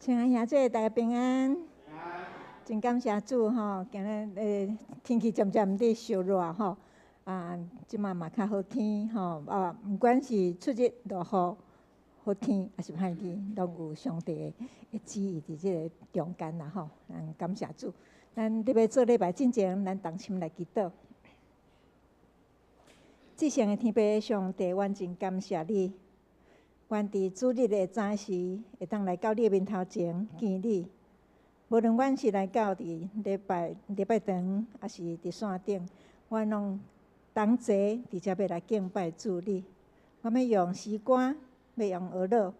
親愛兄弟，大家平安。真感謝主吼，今日天氣漸漸佇燒熱吼，啊，這馬嘛較好天吼，啊，毋管是出日落雨，好天抑是歹天，攏有上帝的旨意佇這個中間啦吼。咱感謝主，咱佇欲做禮拜進前，咱同心來祈禱。至聖的天父上帝，阮真感謝你。阮佇主日的早時，會當來到你的面頭前見你。無論阮是來到佇禮拜禮拜堂，抑是佇線頂，阮攏同齊佇遮欲來敬拜主你。阮欲用詩歌，欲用哀樂，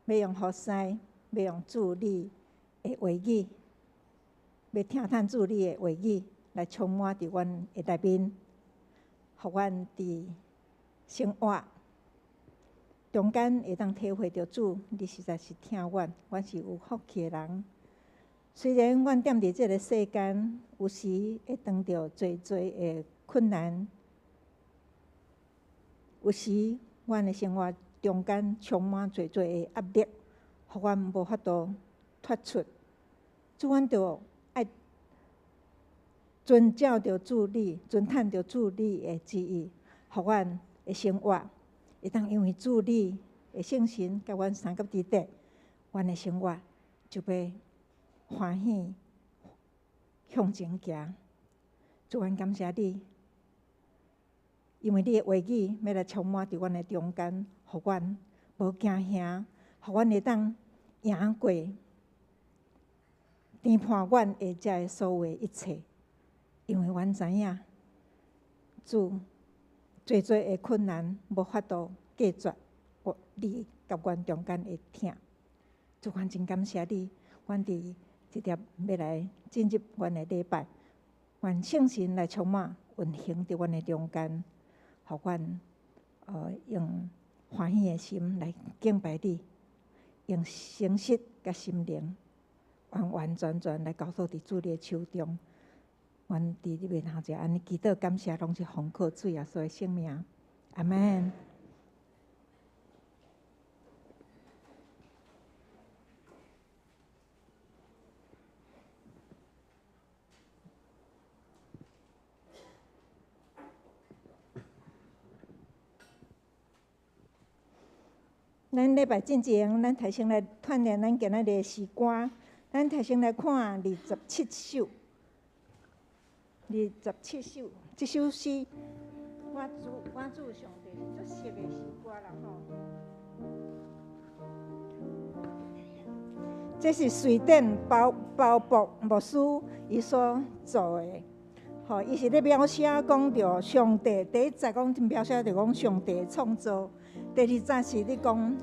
欲用服侍，欲用主你的話語，欲聽趁主你的話語來充滿佇阮的內面，予阮佇生活中間會當體會著主，你實在是疼阮，阮是有福氣的人。雖然阮踮佇這个世間，有時會當著濟濟的困難，有時阮的生活中間充滿濟濟的壓力，予阮無法度脫出。主，阮著愛遵照著主你，遵趁著主你的旨意，予阮的生活會當因為主你的聖神佮阮相佮佇底，阮的生活就欲歡喜向前行。主，阮感謝你，因為你的話語欲來充滿佇阮的中間，予阮無驚嚇，予阮會當贏過顛覆阮的這个所有的一切。因為阮知影，主濟濟的困難無法度隔絕我你佮阮中間的疼。主，阮真感謝你，阮佇這粒欲來進入阮的禮拜，願聖神來充滿運行佇阮的中間，予阮用歡喜的心來敬拜你，用誠實佮心靈完完全全來交託佇主你的手中。阮佇你面頭前按呢祈禱感謝，攏是奉靠主耶穌的聖名，阿們。咱禮拜進前，咱頭先來鍛鍊咱今仔日的詩歌。咱頭先來看27首，27首，這首詩，我主我主上帝是足熟的詩歌啦吼。這是瑞典鮑鮑博牧師伊所做的，吼，伊是咧描寫講著上帝，第一節講描寫著講上帝的創造，第二節是咧講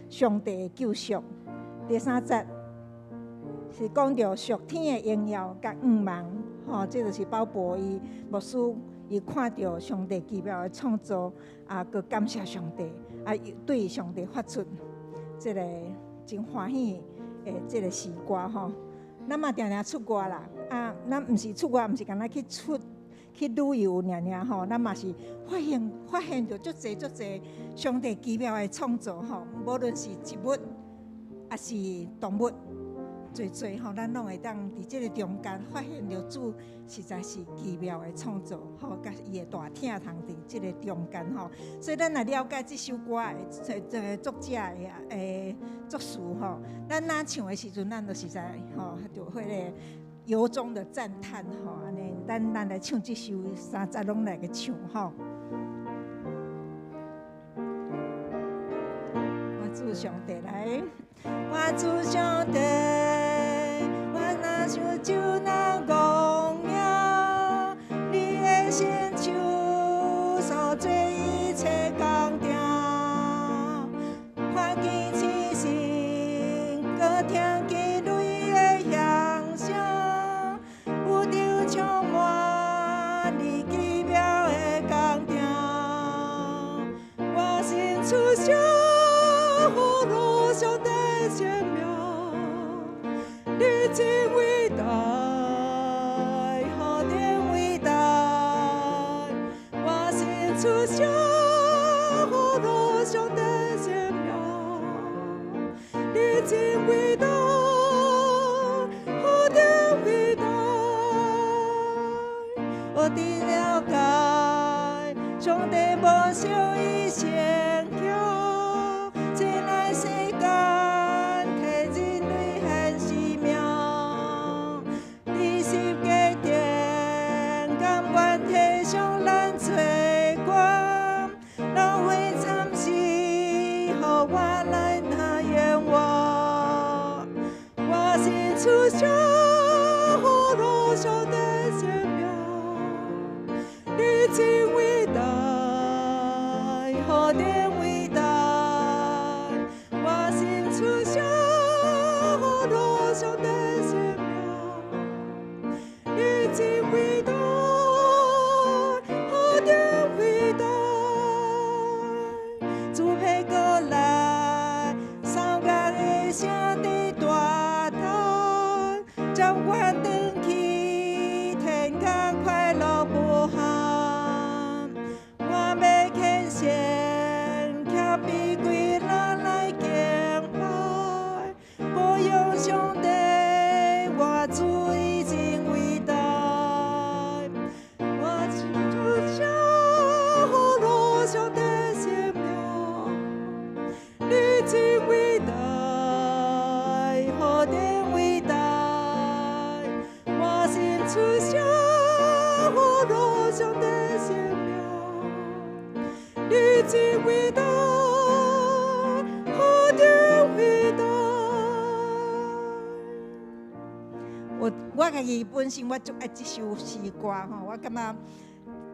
上帝的救贖，第三節是講著屬天的榮耀佮向望，吼，這就是鮑博伊牧師伊看著上帝奇妙的創造，啊，閣感謝上帝，啊，對上帝發出這个真歡喜的這个詩歌吼。咱嘛定定出外啦，啊，咱毋是出外，毋是干焦去出去旅遊爾爾吼，咱嘛是發現發現著足濟足濟上帝奇妙的創造吼，無論是植物抑是動物。濟濟吼，咱攏會當佇這个中間發現著主實在是奇妙的創造吼，佮伊的大疼痛佇這个中間吼。所以咱若了解這首歌的這個作者的作詞吼，咱若唱的時陣，咱就實在吼，就彼个由衷的讚嘆吼，按呢，咱咱來唱這首三節攏來個唱吼。我主上帝來，我主上帝，我若想就若戇命，你的聖手所做一切工程，看見星星，閣聽見雷的響聲，宇宙充滿你奇妙的工程，我心出想。何上帝奇妙，你真偉大，何等偉大！我心出想，何上帝奇妙，你真偉大。的了解，上帝無小伊成就，這乃世間替人類顯示妙，佇十架頂甘願提上咱罪過，浪費慘死，予我來那冤枉，我心出上何樂上帝奇妙，你真偉大，何等偉大！我心出上何樂上帝奇妙，你真偉大，何等偉大！主彼過來，三角的聲佇大嘆，將我轉去天國快樂無限。我欲虔誠謙卑跪落來敬拜，保養上帝，我主伊真偉大。我心出上何樂上帝奇妙，你真偉大，何等偉大！我心出上何樂上帝奇妙，你真偉大，何等偉大！我家己本身我足愛這首詩歌吼，我感覺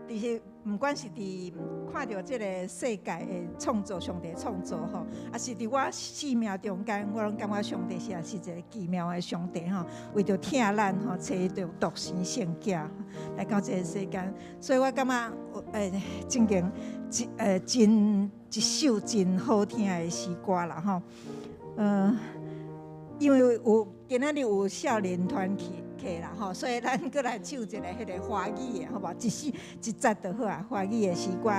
其實毋管是佇看著這個世界的創造，上帝創造吼，抑是佇我生命中間，我攏感覺上帝實在是一個奇妙的上帝吼，為著疼咱吼，差伊著獨生聖子來到這個世間，所以我感覺真經一真一首真好聽的詩歌啦吼，因為有今仔日有少年團去客啦吼，所以咱閣來唱一个彼个華語的，好無？一首一節就好啊，華語的詩歌。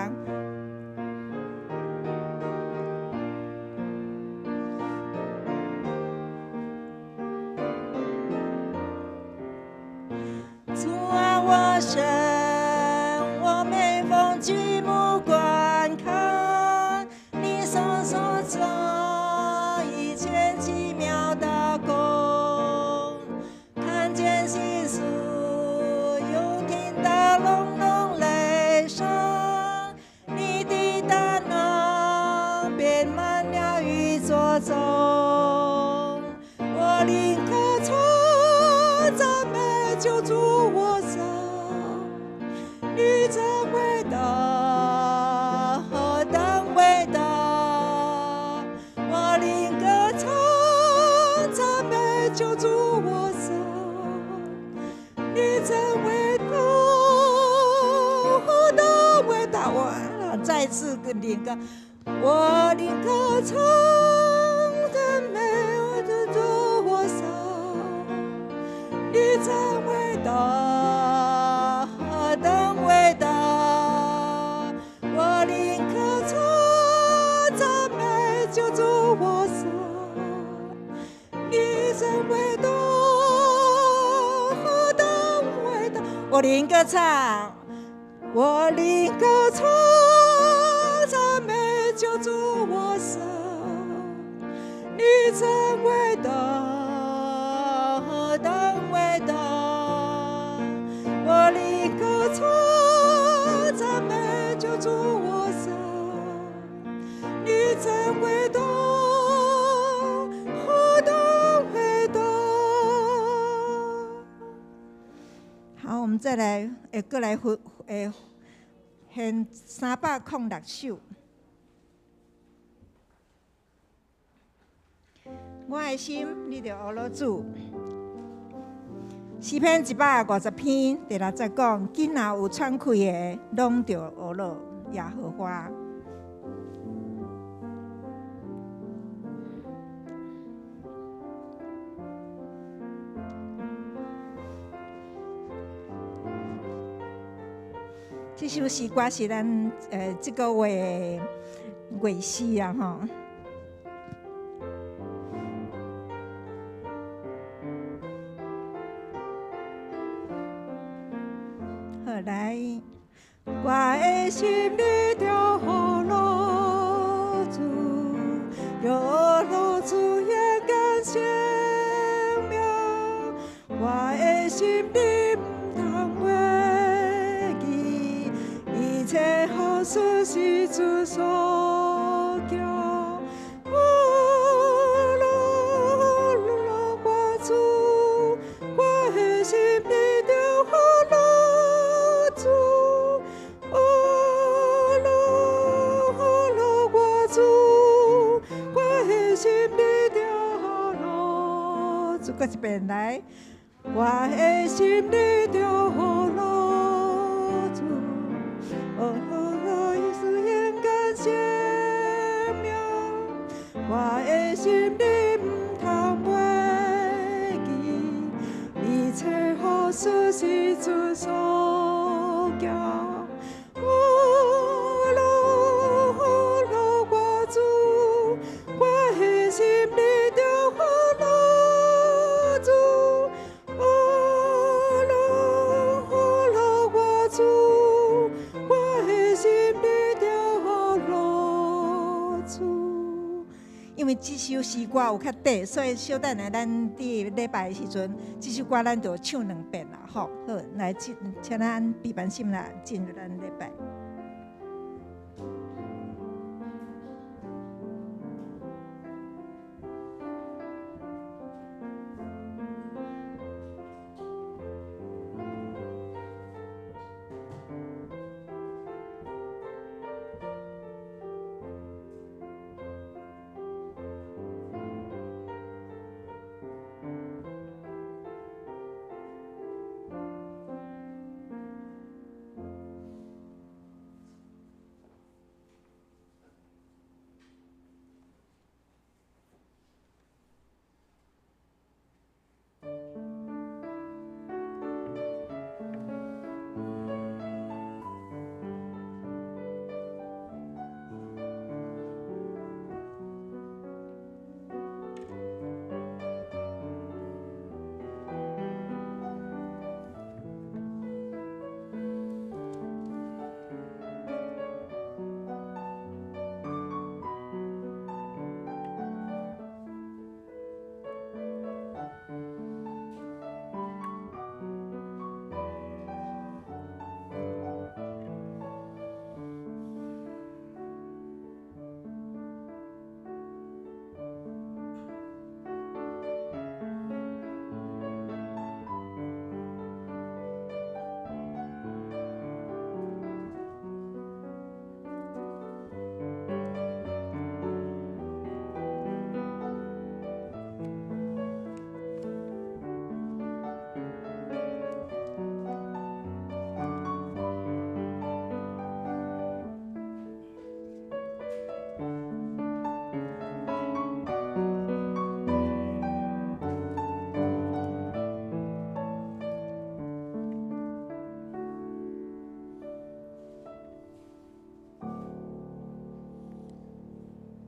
主啊，我神，我每逢舉目觀看，你手所造一切奇妙大工，看見星宿，又聽到隆隆雷聲，你的大能遍滿了宇宙中，我靈歌唱讚美救主我神，你真偉大，何等偉大！我靈歌唱讚美救主我神，你真偉大，何等偉大！我再次跟靈歌，我靈歌唱讚美救主我神，你真偉大，何等偉大！我靈歌唱讚美救主我神，你真偉大，何等偉大！我靈歌唱，我靈歌唱讚美救主我神，你真偉大，何等偉大！我靈歌唱讚美救主我神，你真偉大，何等偉大！好，我們再來，閣來分，獻306首。我的心，你著學了主。詩篇150篇第六節講：囝若有喘氣的，攏著學了耶和華。這首詩歌是咱這個月的月詩啊，吼。好，好，來，我的心裡著予樂主，著樂主勇敢生命。我的心裡毋通袂記，一切好事是主所行。哦，樂樂我主，我的心裡著予樂主。哦，樂樂我主，我的心裡著予樂主。閣一遍來，我的心裡著予樂主，哦，樂耶穌勇敢生命。我的心裡毋通袂記，一切好事是主所行。哦，樂樂我主，我的心裡著予樂主。哦，樂樂我主，我的心裡著予樂主。因為這首詩歌有較短，所以小等下咱佇禮拜的時陣，這首歌咱就唱兩遍啦，吼。好，來，請咱閉班心來進入咱禮拜。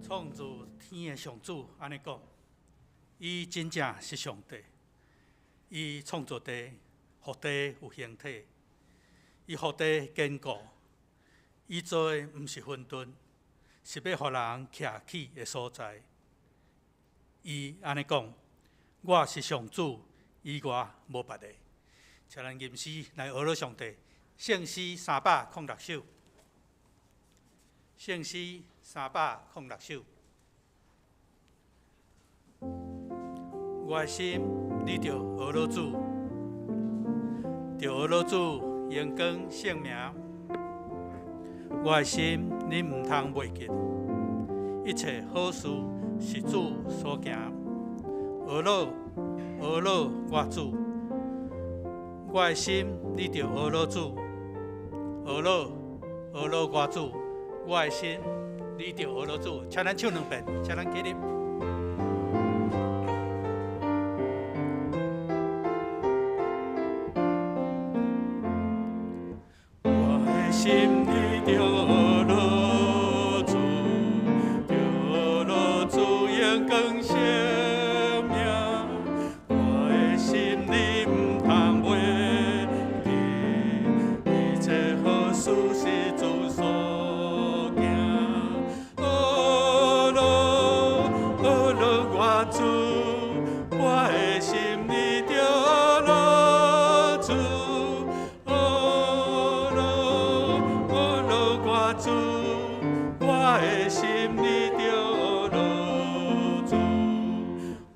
創造天的上主按呢講，伊真正是上帝，伊創造地，予地有形體，伊予地堅固，伊做的毋是混沌，是欲予人徛起的所在。伊按呢講，我是上主，以外無別的。請咱吟詩來學樂上帝，聖詩306首，聖詩306首。我的心，你著學樂主，著學樂主榮光聖名。我的心，你毋通袂記，一切好事是主所行。學樂，學樂我主，我的心，你著學樂主，學樂，學樂我主，我的心，你著學樂主。請咱唱兩遍，請咱起立。我的心，你著學樂主，著學樂主榮光聖名。我的心，你毋通袂記，一主，我的心你著落主，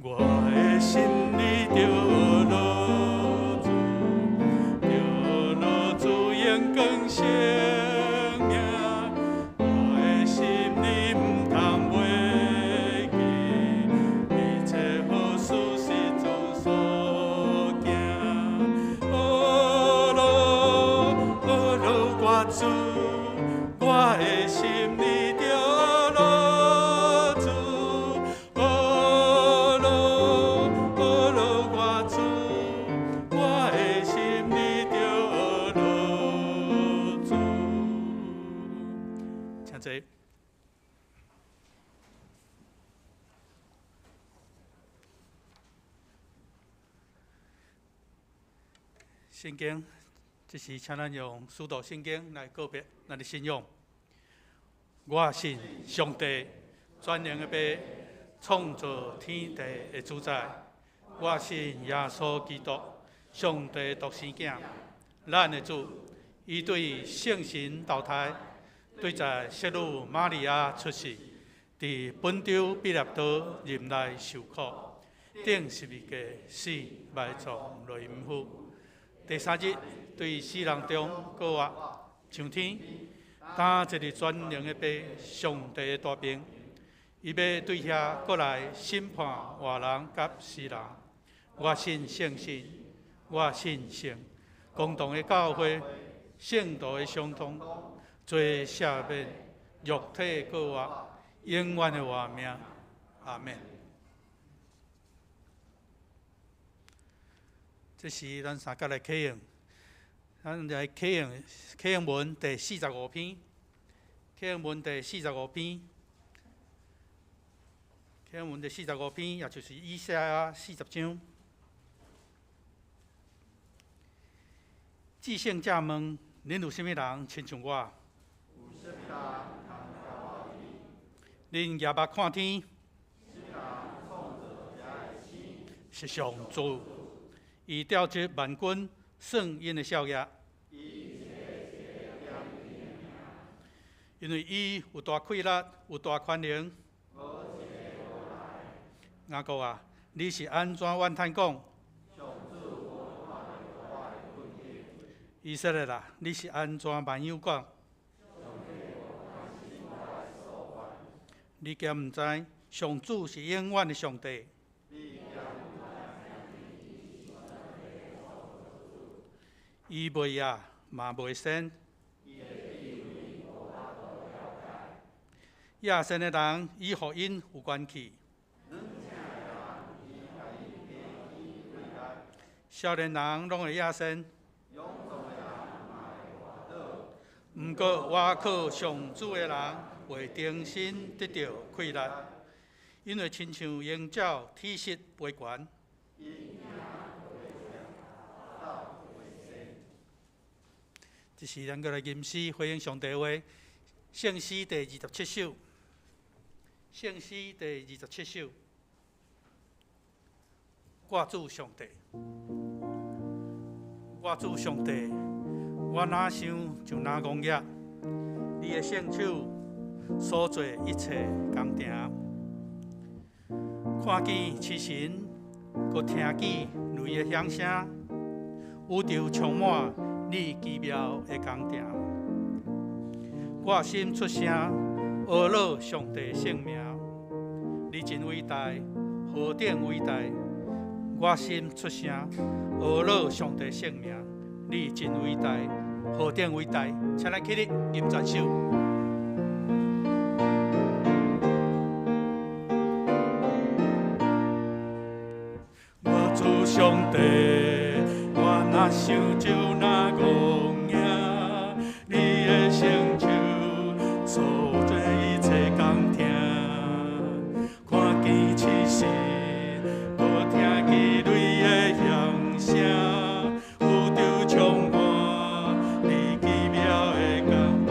我的心你著落主，著落主荣光生命，我的心你毋通袂记，一切好事是主所行。阿罗阿罗我主，我的心你著落主，阿罗阿罗我主，我的心你著落主。请坐。圣经，这时请咱用使徒圣经来告别咱的信仰。我信上帝，全能的父，创造天地的主宰。我信耶稣基督，上帝独生囝，咱的主。伊对圣神投胎，对在圣女玛利亚出世，伫本丢彼拉多任内受苦，钉十字架死，埋葬落阴府。第三日，对死人中复活，上天，担一日全能的父，上帝的大名，伊欲对遐阁来审判活人佮死人。我信圣神，我信圣公同的教会，圣徒的相通，罪赦免，肉体复活，永远的活命。阿们。这是咱三角来启用，咱来启用启用文第四十五篇，启用文第四十五篇，启用文第四十五篇，也就是以赛亚40章。至圣者问：恁有啥物人亲像我？恁举目看天，是上主。伊调集万军，算𪜶的数额，因为伊有大气力，有大权能。雅各啊，你是按怎怨叹讲？以色列啊，你是按怎埋怨讲？你敢毋知，上主是永远的上帝？伊袂夜嘛袂醒，野心的人与予𪜶有关系。少年人拢会野心，毋过倚靠上主的人会重新得著气力，𪜶会亲像鹰鸟体质飞悬。这是咱阁来吟诗回应上帝话，圣诗第二十七首，圣诗第二十七首，我主上帝，我主上帝，我若想就若戆额，你的圣手所做一切工程，看见星辰，阁听见雷的响声，宇宙充满你奇妙的工程。我心出声，阿罗上帝圣名，你真伟大，何等伟大！我心出声，阿罗上帝圣名，你真伟大，何等伟大！请咱起立，吟赞首。我主上帝，我若想就若戆额，你的圣手所做一切工程，看见星辰，阁听见雷的响声，宇宙充满你奇妙的工程。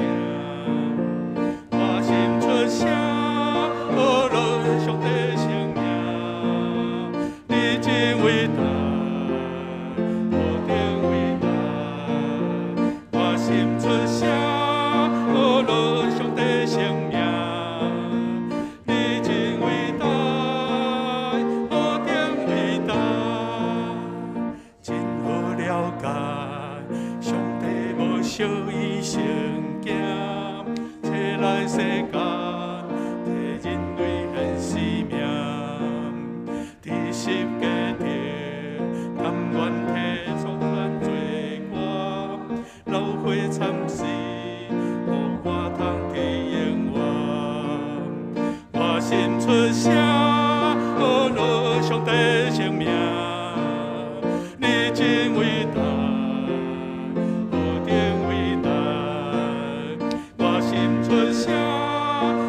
我心出声，阿罗上帝圣名，你真伟大，何等伟大！解，上帝無惜伊聖子，切來世間，替人類獻生命，佇十架頂，甘願提贖咱罪過，流血慘死，予我通得永活。我心出聲，呵咾上帝聖名，你真偉大，何等偉大！我心出聲，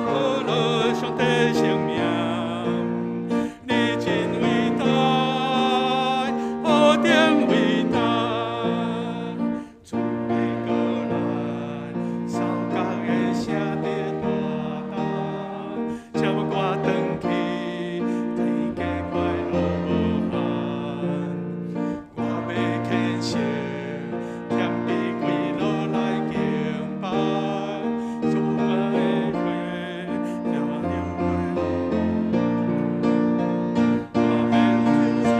呵咾上帝聖名，你真偉大，何等偉大！主的過來，掃角的聲佇大動，請我轉去，天家快樂無限。我欲虔誠謙卑跪落來敬拜，主愛的血流我欲出聲，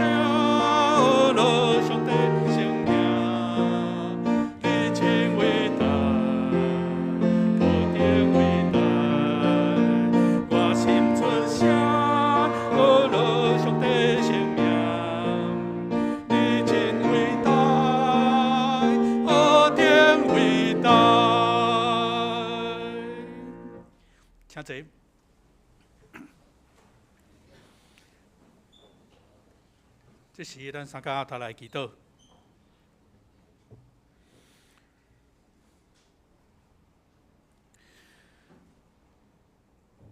呵咾上帝聖名，你真偉大，何等偉大！我心出聲，呵咾上帝聖名，你真偉大，何等偉大！請坐。這時，咱三甲頭來祈禱。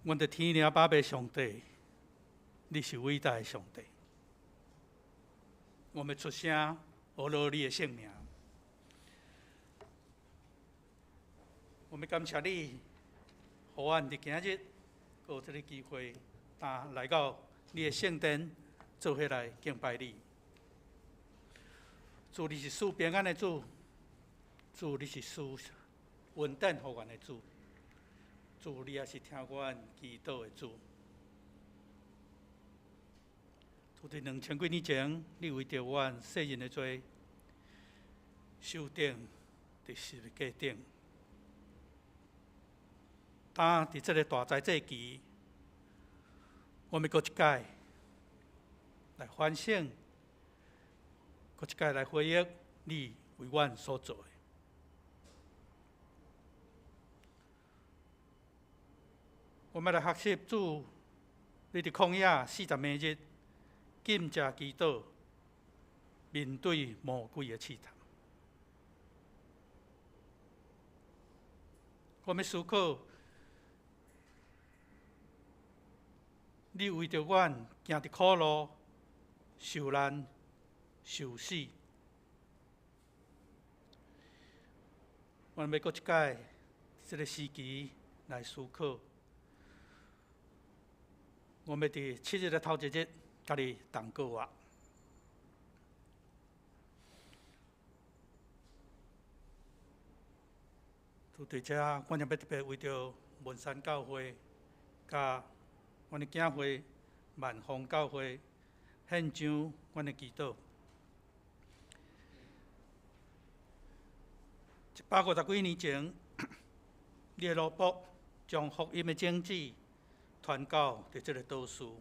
阮的天父爸爸上帝，你是偉大的上帝。我們出聲，呵咾你的聖名。我們感謝你，予阮佇今日閣有這個機會，呾來到你的聖殿，做伙來敬拜你。主，你是賜平安的主，主，你是賜恩典予阮的主，主，你也是聽阮祈禱的主。主，佇2000幾年前，你為著阮世人的罪，受釘佇十字架頂。當佇這個大災節期，我們閣一擺來反省，閣一擺來回憶你為阮所做的。我們來學習主，你佇曠野40暝日禁食祈禱，面對魔鬼的試探。我們思考，你為著阮行佇苦路、受難、受死。我們欲閣一擺這個時期來思考，我們佇7日的頭一日，佮你同過活。就佇遮，我也欲特別為著文山教會、佮阮的囝會、萬豐教會獻上阮的祈禱。150幾年前，你的奴僕將福音的種子傳到佇這個島嶼，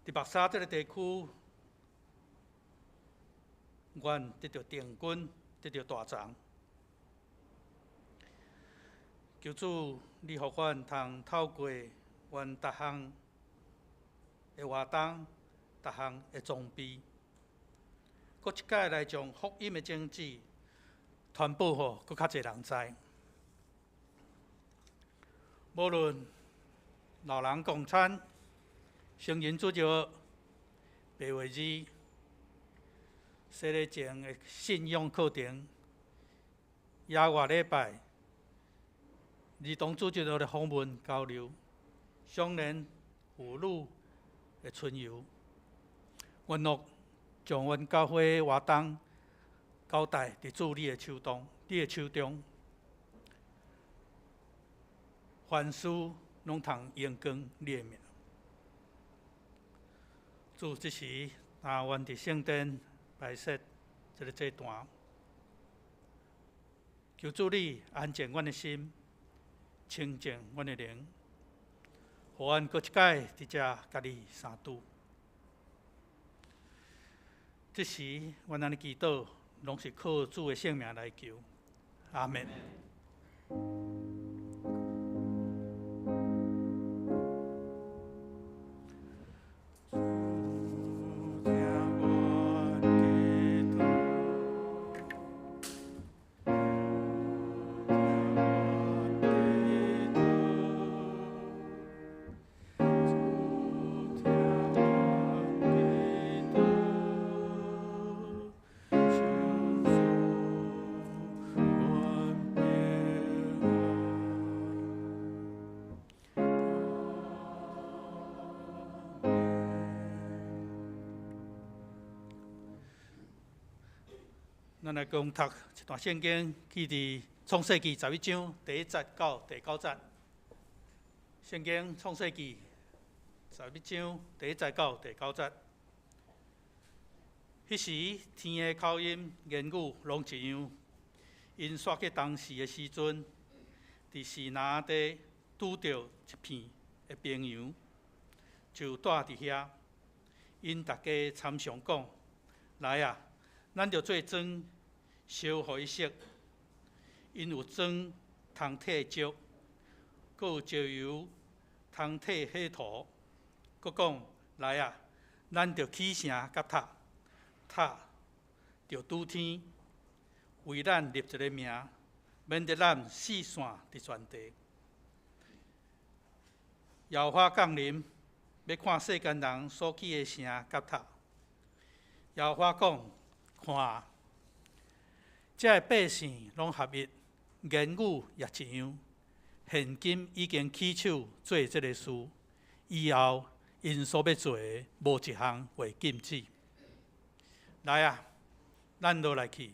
佇白沙這個地區，阮得著定軍，得著大欉。求主，你予阮通透過阮逐項的活動、逐項的裝備，閣一擺來將福音的種子傳播予閣較濟人知。無論老人共餐、成人主日、白話字、洗禮前的信仰課程、野外禮拜、兒童主日的訪問交流、少年婦女的春遊，阮攏將阮教會的活動交代佇主你的手中，你的手中，凡事攏通榮光你的名。主，這時那阮佇聖殿擺設這个祭壇，求主你安靜阮的心，清淨阮的靈，予阮閣一擺佇遮佮你相拄。這時，阮按呢祈禱，攏是靠主的聖名來求。阿們。咱來共讀一段聖經，記佇創世記十一章第一節到第九節。聖經創世記十一章第一節到第九節。彼時天的口音、言語攏一樣。𪜶煞過當時的時陣，佇示拿地拄著一片的平原，就蹛佇遐。𪜶逐家參詳講：來啊！咱著做磚燒予伊熟，𪜶有磚通替石，閣有石油通替火塗。閣講：來啊！咱著起城佮塔，塔著拄天，為咱立一个名，免得咱四散佇全地。耶和華降臨，欲看世間人所起的城佮塔。耶和華講：看，遮的百姓攏合一，言語也一樣。現今已經起手做這个事，以後𪜶所欲做的，無一項會禁止。來啊，咱落來去，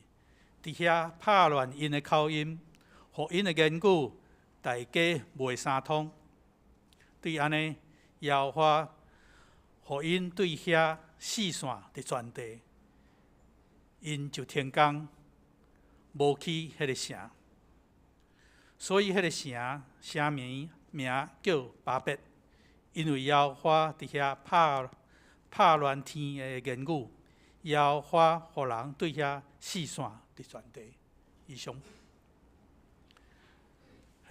佇遐拍亂𪜶的口音，予𪜶的言語大家袂相通。對按呢，耶和華予𪜶對遐四散佇全地。𪜶就停工，無起彼个城，所以彼个城城名名叫巴別，因為耶和華佇遐拍拍亂天的言語，耶和華予人對遐四散佇全地。以上。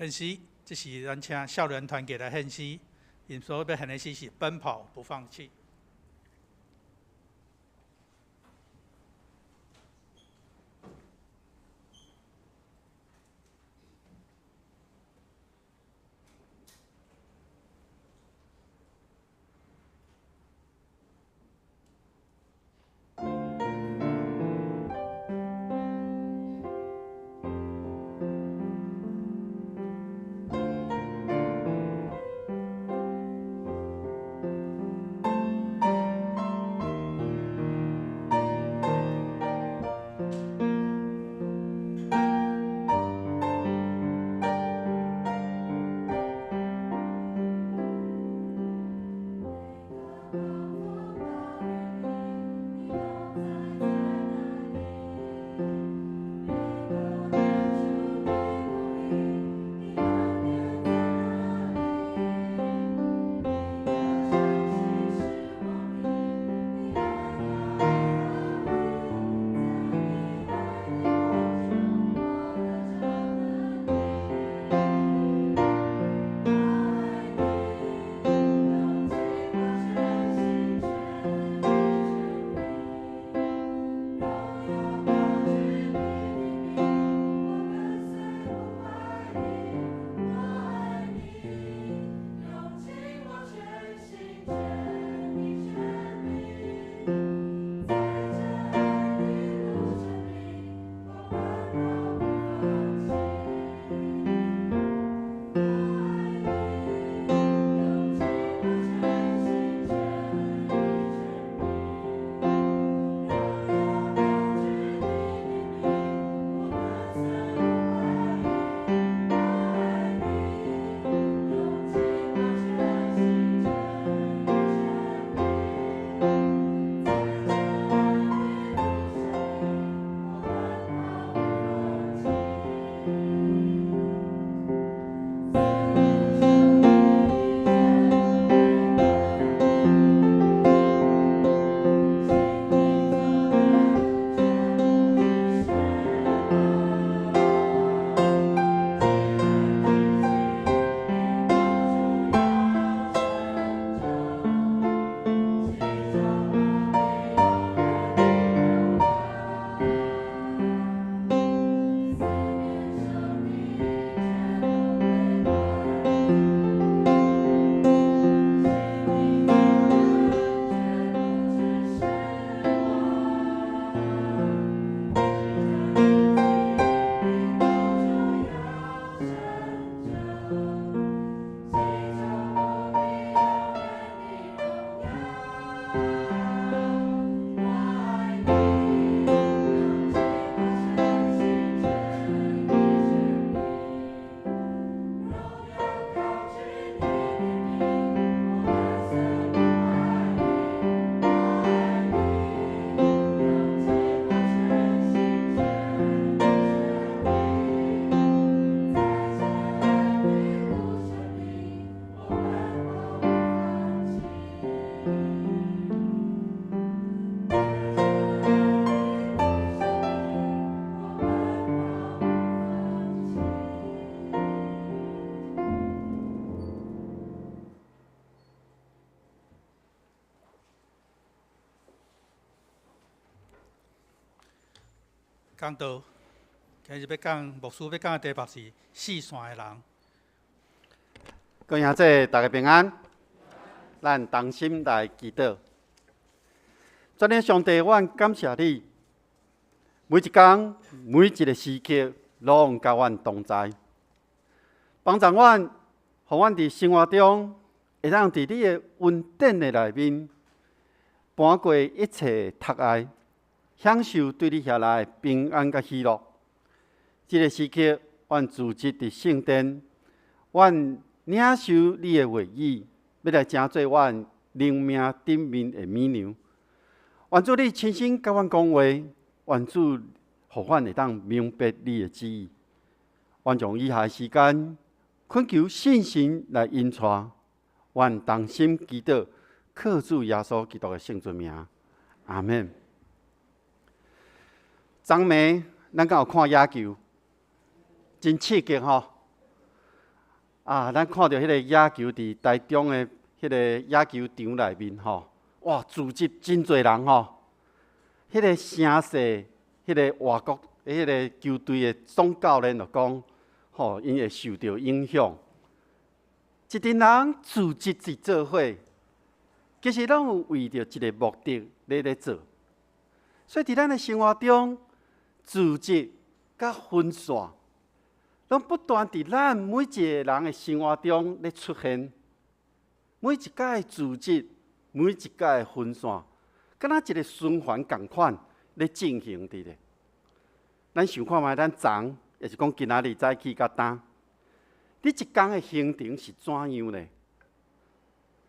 獻詩，這是咱請少年團結來獻詩，𪜶所欲獻的詩是奔跑不放棄。講道。今日欲講牧師欲講的題目是四散的人。各位兄弟，大家平安。咱同心來祈禱。全能上帝，阮感謝你，每一工每一个時刻，攏佮阮同在，幫助阮，予阮佇生活中會當佇你的恩典的內面，搬過一切窒礙，享受對你遐來的平安佮喜樂。這个時刻，阮聚集佇聖殿，阮領受你的話語，欲來成做阮靈命頂面的米糧。願主你親身佮阮講話，願主予阮會當明白你的旨意。願將以下的時間，懇求聖神來引帶，阮同心祈禱，靠主耶穌基督的聖尊名，阿門。昨暝咱敢有看野球？真刺激吼！啊，咱看著彼个野球佇台中的彼个野球場內面吼，哇，聚集真濟人吼！彼个聲勢，彼个外國彼个球隊的總教練就講，吼，𪜶會受著影響。一陣人聚集佇做伙，其實攏有為著一個目的咧做。所以佇咱的生活中，組織佮分散，攏不斷佇咱每一個人的生活中咧出現。每一擺組織，每一擺分散，敢若一個循環仝款咧進行佇咧。咱想看覓，咱昨，抑是講今仔日早起佮今，你一工的行程是怎樣咧？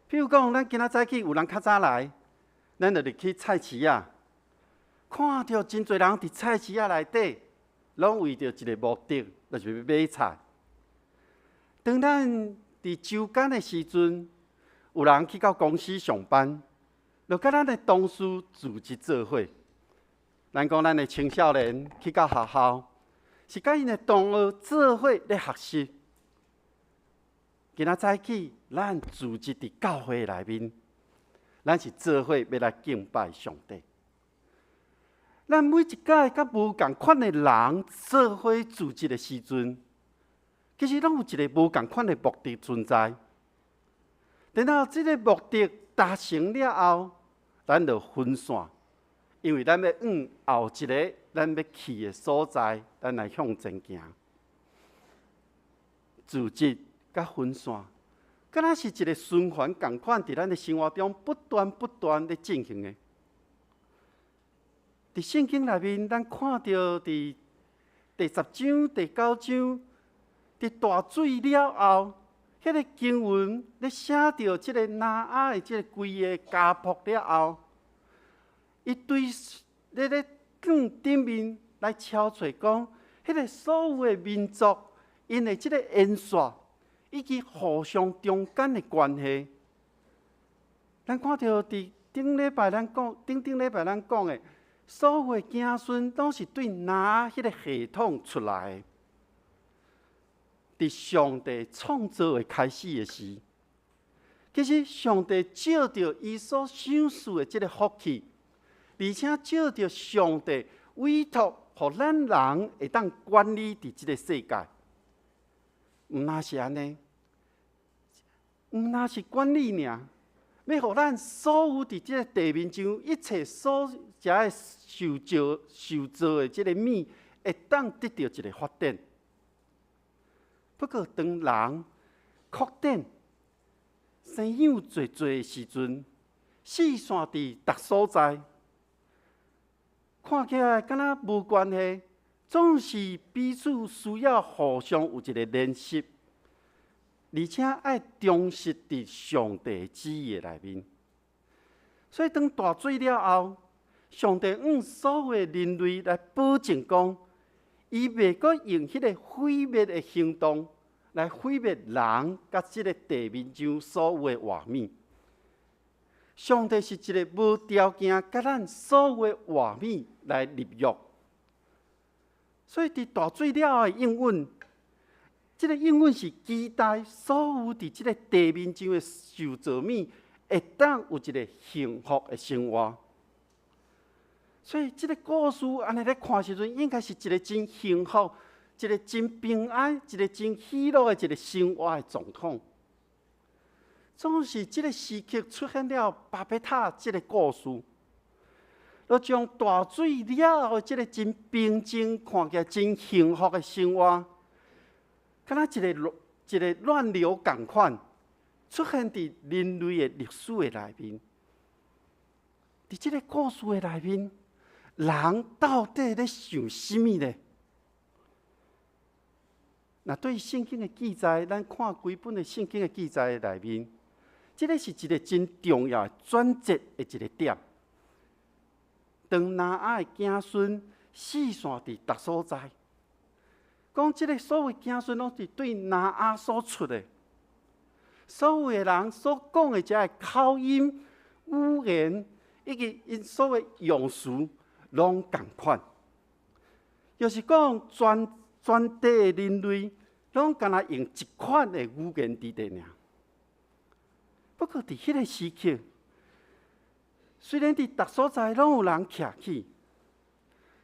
比如講，咱今仔早起有人較早來，咱就入去菜市仔，看著真濟人佇菜市仔內底，攏為著一個目的，就是欲買菜。當咱佇週間的時陣，有人去到公司上班，就佮咱的同事組織做伙。咱講咱的青少年去到學校，是佮𪜶的同學做伙咧學習。今仔早起，咱聚集佇教會內面，咱是做伙欲來敬拜上帝。咱每一擺佮無仝款的人做伙聚集的時陣，其實攏有一个無仝款的目的存在。等到這个目的達成了後，咱就分散，因為咱欲往後一个咱欲去的所在，咱來向前行。組織佮分散，敢若是一个循環仝款，佇咱的生活中不斷不斷咧進行的。佇聖經內面，咱看著佇第10章、第9章，佇大水了後，彼个經文咧寫著這个挪亞的這个規个家譜了後，伊對咧卷頂面來敲揣講，彼个所有的民族，𪜶的這个延續以及互相中間的關係，咱看著佇頂禮拜咱講，頂頂禮拜咱講的，所有的子孫攏是對挪亞彼个系統出來的。佇上帝創造的開始的時，其實上帝藉著伊所賞賜的這个福氣，而且藉著上帝委託，予咱人會當管理佇這个世界。毋但是按呢，毋但是管理爾，欲予咱所有佇這个地面上一切所遮的受造受造的這个物，會當得著一个發展。不過，當人擴展、生養濟濟的時陣，四散佇逐所在，看起來敢若無關係，總是彼此需要互相有一个連繫，而且愛忠實佇上帝旨意的內面。所以，當大水了後，上帝向所有的人類來保證講，伊袂閣用彼個毀滅的行動來毀滅人佮這个地面上所有的活物。上帝是一个無條件佮咱所有的活物來立約。所以，佇大水了後的應允，這个應允是期待所有佇這个地面上的受造物會當有一个幸福的生活。所以這个故事按呢咧看時陣，應該是一个真幸福、一个真平安、一个真喜樂的一个生活的狀況。總是這个時刻出現了巴別塔這个故事，就將大水了後這个真平靜、看起來真幸福的生活，敢若一个亂一个亂流仝款，出現佇人類的歷史的內面。佇這个故事的內面，人到底咧想啥物呢？若對聖經的記載，咱看規本的聖經的記載內面，這个是一个真重要的轉折的一个點。當挪亞的子孫四散佇逐所在，講這个所有子孫攏是對挪亞所出的，所有的人所講的這个口音、語言以及𪜶所謂用詞，攏仝款。就是講全全地的人類，攏敢若用一款的語言佇咧爾。不過佇彼个時刻，雖然佇逐所在攏有人徛起，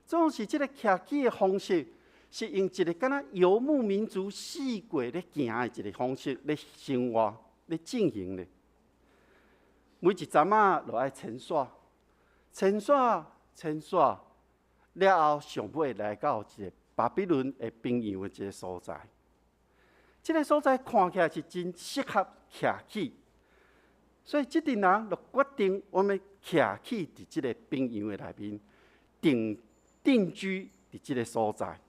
總是這个徛起的方式，是用一个敢若游牧民族四界咧行的一个方式咧生活、咧進行咧。每一站仔就愛遷徙、遷徙、遷徙，了後上尾來到一个巴比倫的平原的一个所在。這个所在看起來是真適合徛起，所以這陣人就決定我們徛起佇這个平原的內面，定定居佇這个所在。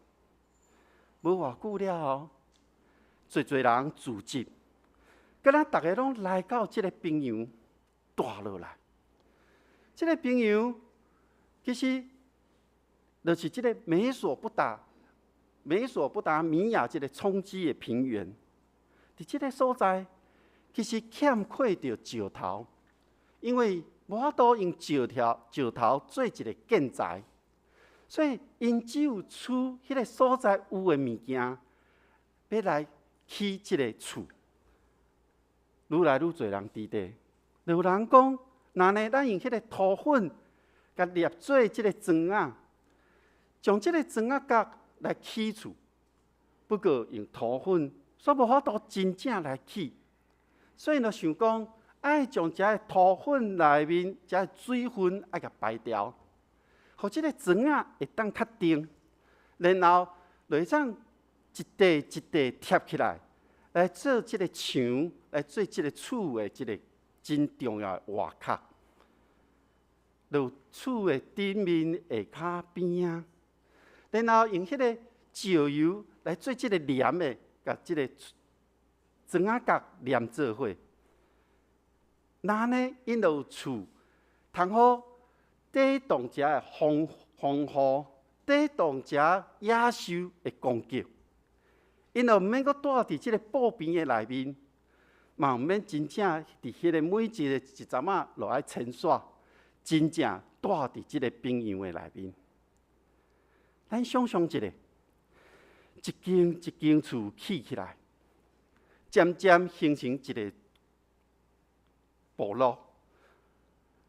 無偌久了後，濟濟人聚集，敢若逐个攏來到這个平原蹛落來。這个平原其實就是這个美索不達米亞這个衝積的平原。佇這个所在，其實欠缺著石頭，因為無法度用石頭石頭做一个建材，所以𪜶只有取彼个所在有的物件，欲來起這个厝。愈來愈濟人佇佇，就有人講，若呢，咱用彼个塗粉，共捏做這个磚仔，將這个磚仔角來起厝。不過用塗粉，煞無法度真正來起，所以就想講，愛將這个塗粉內面這个水分愛共排掉，予這个磚仔會當較定，然後就會當一塊一塊疊起來，來做這个牆，來做這个厝的這个真重要的外殼。就厝的頂面、下跤邊仔，然後用彼个石油來做這个黏的，共這个磚仔角黏做伙。那呢，𪜶就有厝，通好抵擋這个風風雨，抵擋這野獸的攻擊。𪜶就毋免閣蹛佇這个布棚的內面，嘛毋免真正佇彼个每一个一站仔就愛遷徙，真正蹛佇這个平原的內面。咱想象一下，一間一間厝起起來，漸漸形成一个部落。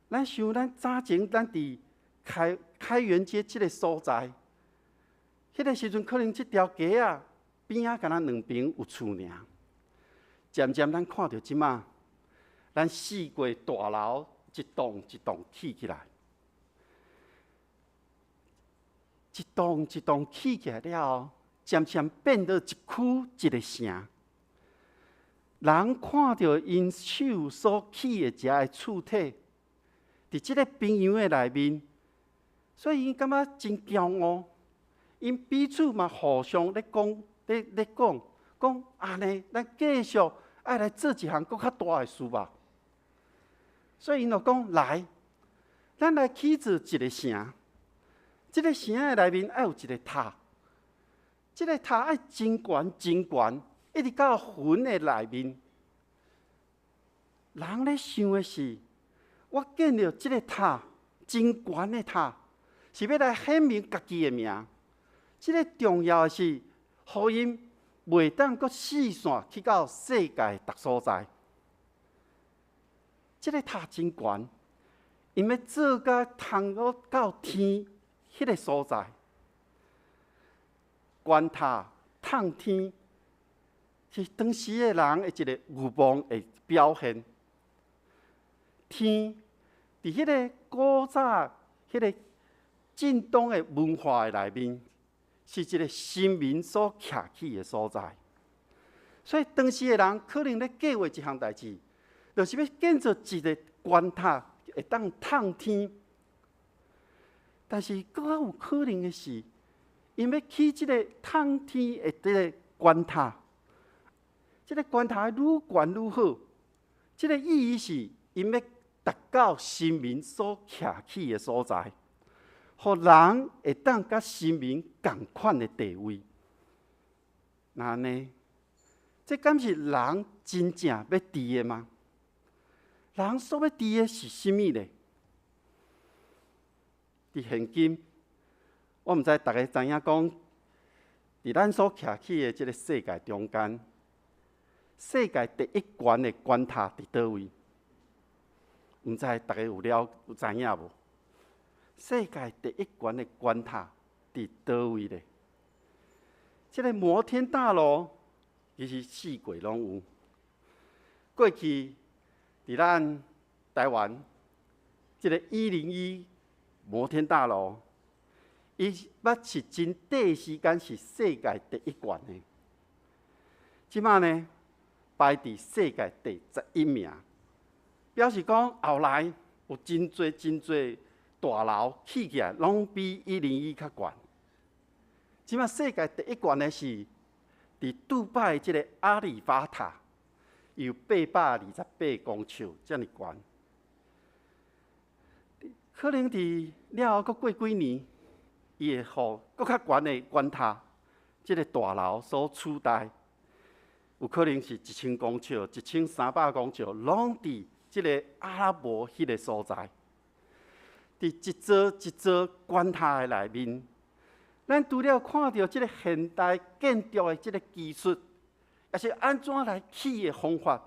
咱想，咱早前咱佇開開元街這个所在，彼个時陣可能這條街仔邊仔敢若兩邊有厝爾。漸漸咱看著這馬，咱四界大樓一棟一棟起起來，一棟一棟起起來了後，漸漸變做一區一个城。人看著𪜶手所起的這个厝體，佇這个平原的內面，所以𪜶感覺真驕傲。𪜶彼此嘛互相咧講，咧咧講，講按呢，咱繼續愛來做一項閣較大的事吧。所以𪜶就講來，咱來起造一个城。這个城的內面愛有一个塔，這个塔愛真懸真懸，一直到雲的內面。人咧想的是，我建了這个塔，真懸的塔，是欲來顯明家己的名。這个重要的是，予𪜶袂當閣四散去到世界逐所在。這个塔真懸，𪜶 𪜶欲做甲通到天彼个所在，懸塔通天，是當時的人的一个欲望的表現。天佇彼个古早彼个近東的文化的內面，是一个神明所徛起的所在。所以當時的人可能咧計劃一項代誌，就是欲建造一个懸塔，會當通天。但是閣較有可能的是，𪜶欲起這个通天的這个懸塔，這个懸塔愈懸愈好。這个意義是，𪜶欲達到神明所徛起的所在，予人會當佮神明仝款的地位。那按呢，這敢是人真正欲佇的嗎？人所欲佇的是啥物呢？佇現今，我毋知逐家知影講，佇咱所徛起的這个世界中間，世界第一懸的懸塔佇佗位？毋知逐家有了有知影無？世界第一懸的懸塔佇佗位咧？這个摩天大樓其實四界攏有。過去佇咱台灣，這个101摩天大樓，伊捌是真短時間是世界第一懸的。這馬呢，排佇世界第11名，表示講後來有真濟真濟大樓起起來，攏比一零一較懸。這馬世界第一懸的是佇杜拜這个哈利法塔，有828公尺遮爾懸。可能佇了後閣過幾年，伊會予閣較懸的懸塔，這个大樓所取代，有可能是1000公尺、1300公尺，攏佇這个阿拉伯彼个所在。佇一座一座懸塔的內面，咱除了看著這个現代建築的這个技術，抑是按怎來起的方法，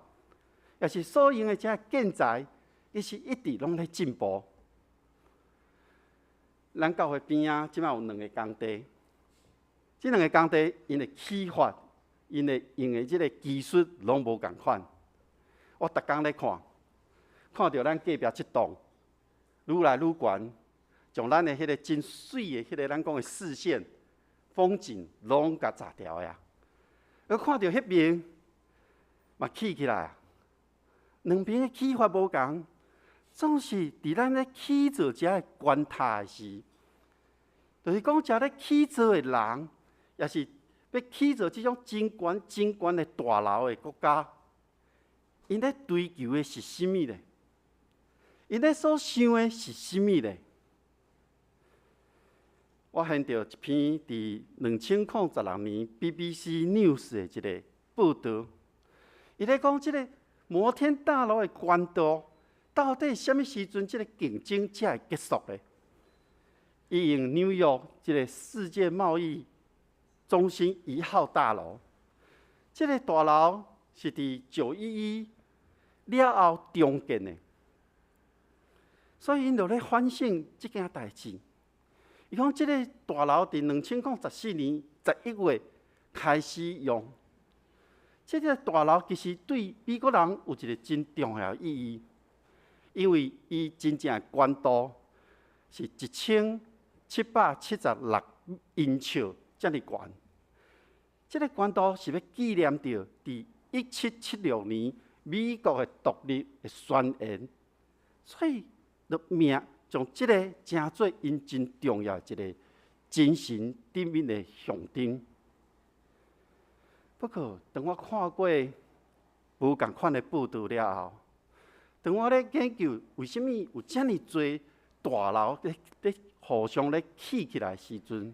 抑是所用的這建材，伊是一直攏咧進步。咱教會邊仔這馬有兩个工地，這兩个工地𪜶的起法，𪜶的用的這个技術攏無仝款。我逐工咧看，看著咱隔壁這棟愈來愈懸，將咱的彼个真媠的彼个咱講的視線風景攏共遮掉啊！閣看著彼爿嘛起起來啊，兩爿的起法無仝，總是佇咱咧起造這个懸塔的時，就是講遮咧起造的人，抑是欲起造這種真懸真懸的大樓的國家，𪜶咧追求的是啥物咧？𪜶咧所想的是啥物咧？我翻著一篇佇2016年 BBC News 的一个報導，伊咧講這个摩天大樓的懸度，到底啥物時陣這个競爭才會結束咧？伊用紐約這个世界貿易中心1號大樓，這个大樓是佇9/11了後重建的，所以𪜶就咧反省這件代誌。伊講這个大樓佇2014年11月開始用，這个大樓其實對美國人有一个真重要意義，因為伊真正的懸度是1776英尺遮爾懸。這个懸度是欲紀念著佇1776年美國的獨立的宣言，所以就命將這个成做𪜶真重要的一个精神頂面的象徵。不過，當我看過無仝款的報導了後，當我咧研究為啥物有遮爾濟大樓咧互相咧起起來的時陣，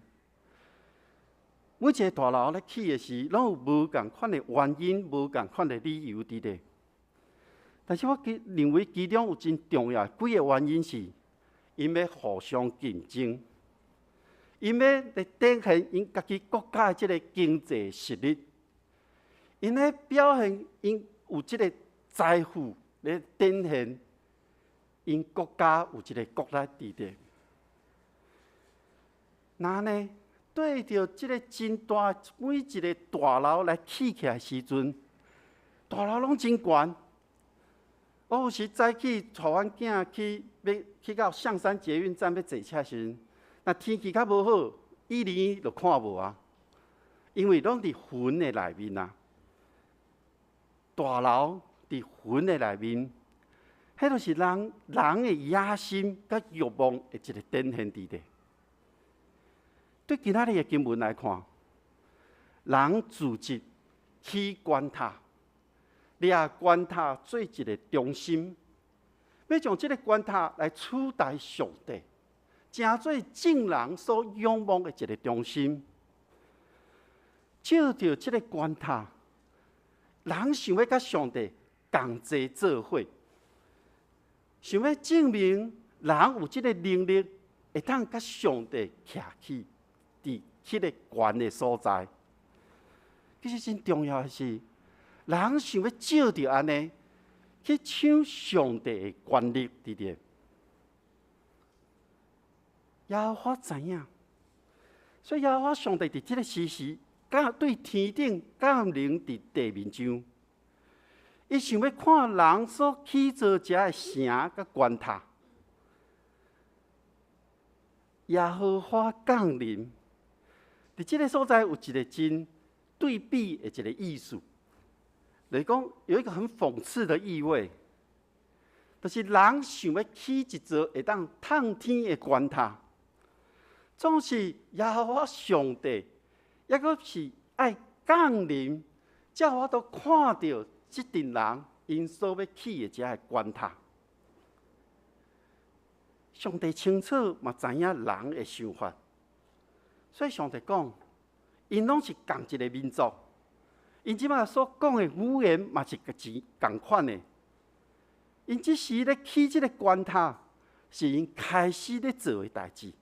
每一个大樓咧起的時，攏有無仝款的原因、無仝款的理由佇咧。但是我其認為其中有真重要的幾个原因是，𪜶欲互相競爭，𪜶欲來展現𪜶家己國家的這个經濟實力，𪜶咧表現𪜶有這个財富咧展現， 𪜶國家有一個國力佇咧。那呢，對著這个真大每一个大樓來起起來時陣，大樓攏真懸。我有時早起帶阮囝去欲去到象山捷運站欲坐車時陣，若天氣較無好，101就看無啊，因為攏佇雲的內面啊。大樓佇雲的內面，彼就是人人的野心佮欲望的一个展現佇咧。對今仔日的經文來看，人組織起懸塔，掠懸塔做一个中心，欲將這个懸塔來取代上帝，成做眾人所仰望的一个中心。藉著這个懸塔，人想欲佮上帝仝齊做伙，想欲證明人有這个能力，會當佮上帝徛起佇彼个懸的所在。其實真重要的是，人想欲藉著按呢去搶上帝的權力佇咧。耶和華知影，所以耶和華上帝佇這个時時，降對天頂降臨佇地面上，伊想欲看人所起造這个城佮懸塔。耶和華降臨佇這个所在有一个真對比的一个意思，就是講有一個很諷刺的意味，就是人想欲起一座會當探天的懸塔，總是耶和華上帝，抑閣是愛降臨，才有法度看著這陣人𪜶所欲起的這个懸塔。上帝清楚嘛知影人的想法，所以上帝講，𪜶攏是仝一个民族，𪜶這擺所講的語言嘛是仝款的。𪜶這時咧起這个懸塔，是𪜶開始咧做的代誌。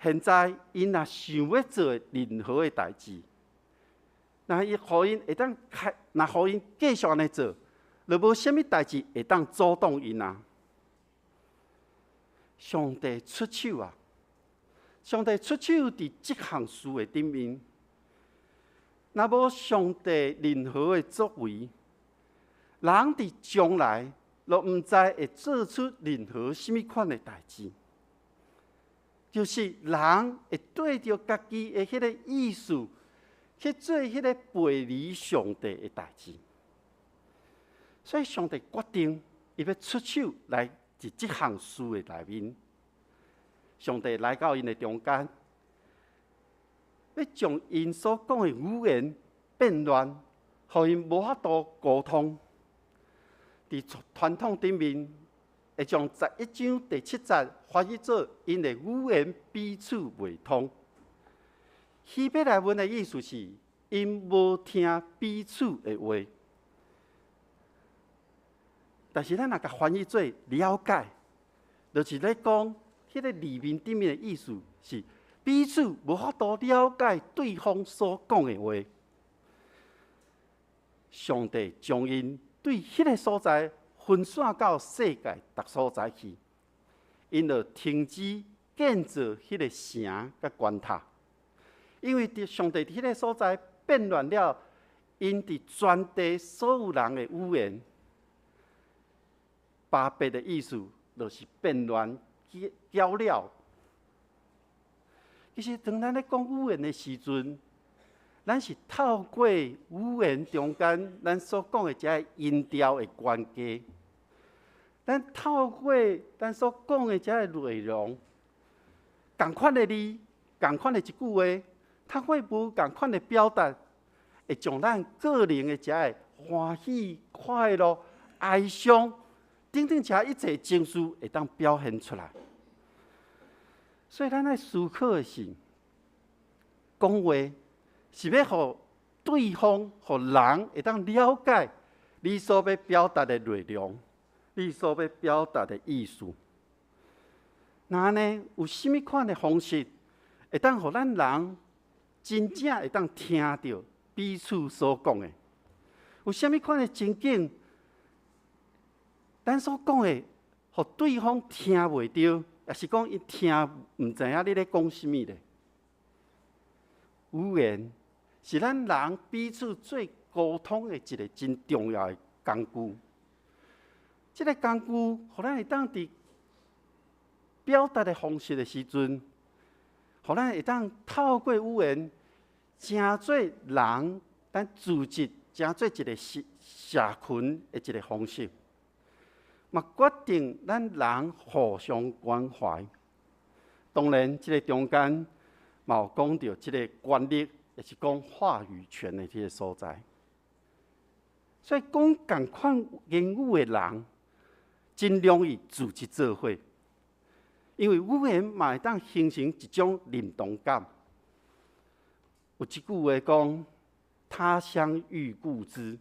現在𪜶若想欲做任何的代誌，若伊予𪜶會當開，若予𪜶繼續按呢做，就無啥物代誌會當阻擋𪜶啊。上帝出手啊！上帝出手佇這項事的頂面，若無上帝任何的作為，人佇將來就毋知會做出任何啥物款的代誌。就是人會對著家己的彼个意思去做彼个背離上帝的代誌。所以上帝決定，伊欲出手來佇這項事的內面，上帝來到𪜶的中間，欲將𪜶所講的語言變亂，予𪜶無法度溝通。佇傳統頂面，會將11章第7節翻譯做𪜶的語言彼此袂通。希伯來文的意思是，𪜶無聽彼此的話。但是咱若共翻譯做了解，就是咧講，彼个字面頂面的意思是彼此無法度了解對方所講的話。上帝將𪜶對彼个所在分散到世界逐所在去，𪜶就停止建造彼个城佮懸塔，因為佇上帝佇彼个所在變亂了𪜶佇全地所有人的語言。巴別的意思就是變亂、攪了。其實當咱咧講語言的時陣，咱是透過語言中間咱所講的這个音調的關係，咱透過咱所講的這个內容，仝款的字，仝款的一句話，透過無仝款的表達，會將咱個人的這个歡喜、快樂、哀傷等等這一切情緒會當表現出來。所以咱愛思考的是，講話是欲予對方、予人會當了解你所欲表達的內容，你所欲表達的意思。那按呢，有啥物款的方式會當予咱人真正會當聽著彼此所講的？有啥物款的情景，咱所講的予對方聽袂著，抑是講伊聽毋知影你咧講啥物咧。語言是咱人彼此做溝通的一個真重要的工具。這个工具，予咱會當佇表達的方式的時陣，予咱會當透過語言，成做人咱組織，成做一個社社群的一個方式，嘛決定咱人互相關懷。當然，這个中間嘛有講著這个權力，也是講話語權的這个所在。所以講仝款言語的人，真容易組織做伙，因為語言嘛會當形成一種認同感。有一句話講：“他鄉遇故知。”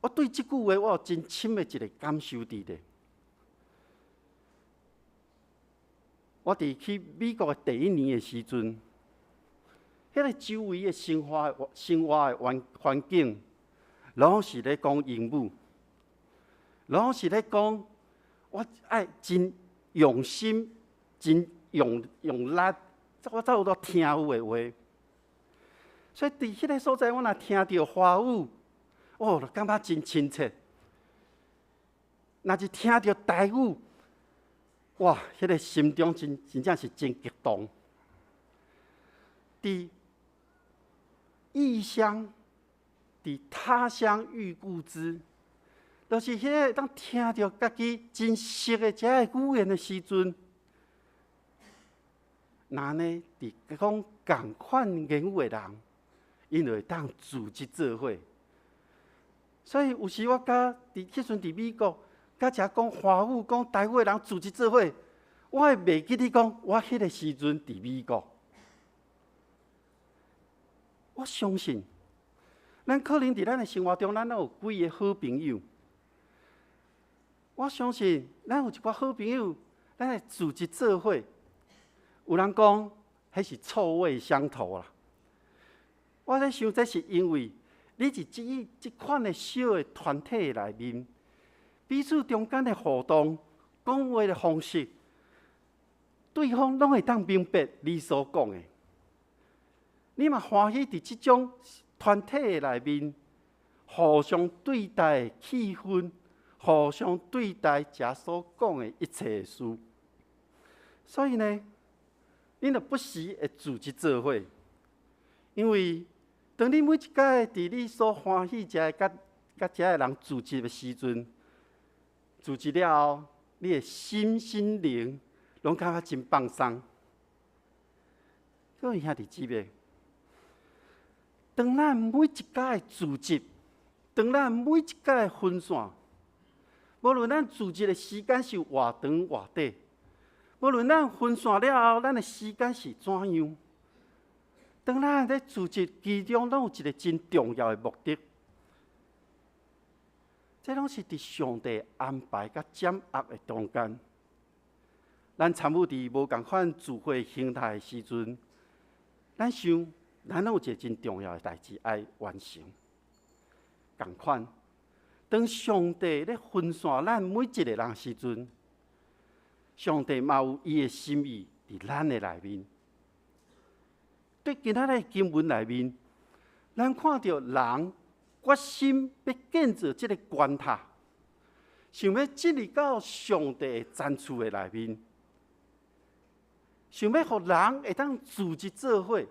我對這句話，我有真深的一个感受佇咧。我佇去美國的第一年的時陣，彼个周圍的生活的環境，攏是咧講英語，攏是咧講，我愛真用心、真用力，我才有法度聽有的話。所以佇彼个所在，我若聽著華語，哦，就感覺真親切；若是聽著台語，哇，彼个心中真正是真激動。佇異鄉，佇他鄉遇故知，就是彼个當聽著家己真熟的這个語言的時陣，若呢佇講仝款言語的人，𪜶就會當組織做伙。所以有時我佮佇彼陣佇美國，佮遮講華語、講台語的人組織做伙，我會袂記得講我彼个時陣佇美國。我相信，咱可能佇咱的生活中，咱攏有幾个好朋友。我相信，咱有一寡好朋友，咱會組織做伙。有人講，彼是臭味相投啦。我咧想，這是因為你佇這款的小的團體內面，彼此中間的互動、講話的方式，對方攏會當明白你所講的。你嘛歡喜佇這種團體的內面，互相對待的氣氛，互相對待遮所講的一切的事。所以呢，恁就不時會組織做伙，因為當你每一擺佇你所歡喜遮佮佮遮的人組織的時陣，組織了後，你的心靈攏感覺真放鬆。各位兄弟姊妹，當咱每一擺組織，當咱每一擺分散，無論咱組織的時間是偌長偌短，無論咱分散了後，咱的時間是怎樣，當咱咧組織，其中攏有一个真重要的目的，這攏是佇上帝安排佮掌握的中間。咱參與佇無仝款聚會形態的時陣，咱想，咱攏有一个真重要的代誌愛完成。仝款，當上帝咧分散咱每一个人的時陣，上帝嘛有伊的心意佇咱的內面。對今仔日經文內面，咱看著人決心欲建造這个懸塔，想欲進入到上帝的層次的內面，想欲予人會當組織做伙。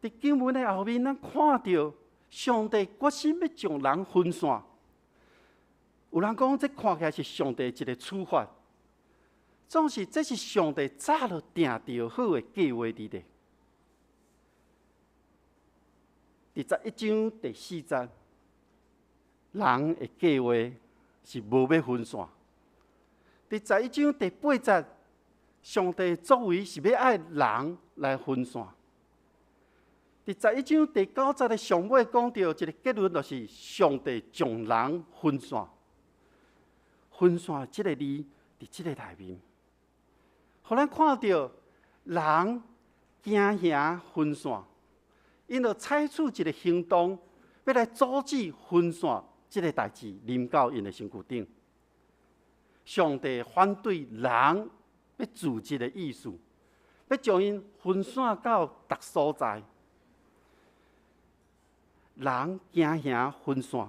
佇經文的後面，咱看著上帝決心欲將人分散。有人講，這看起來是上帝一个處罰，總是這是上帝早就定著好的計劃佇咧。佇11章第4節，人的計劃是無欲分散。佇11章第8節，上帝作為是欲愛人來分散。佇11章第9節的上尾講著一个結論，就是上帝將人分散。分散這个字佇這个內面，予咱看著人驚嚇分散，𪜶就採取一个行動，欲來阻止分散這个代誌臨到𪜶的身軀頂。上帝反對人欲自治的意思，欲將𪜶分散到逐所在。人驚嚇分散，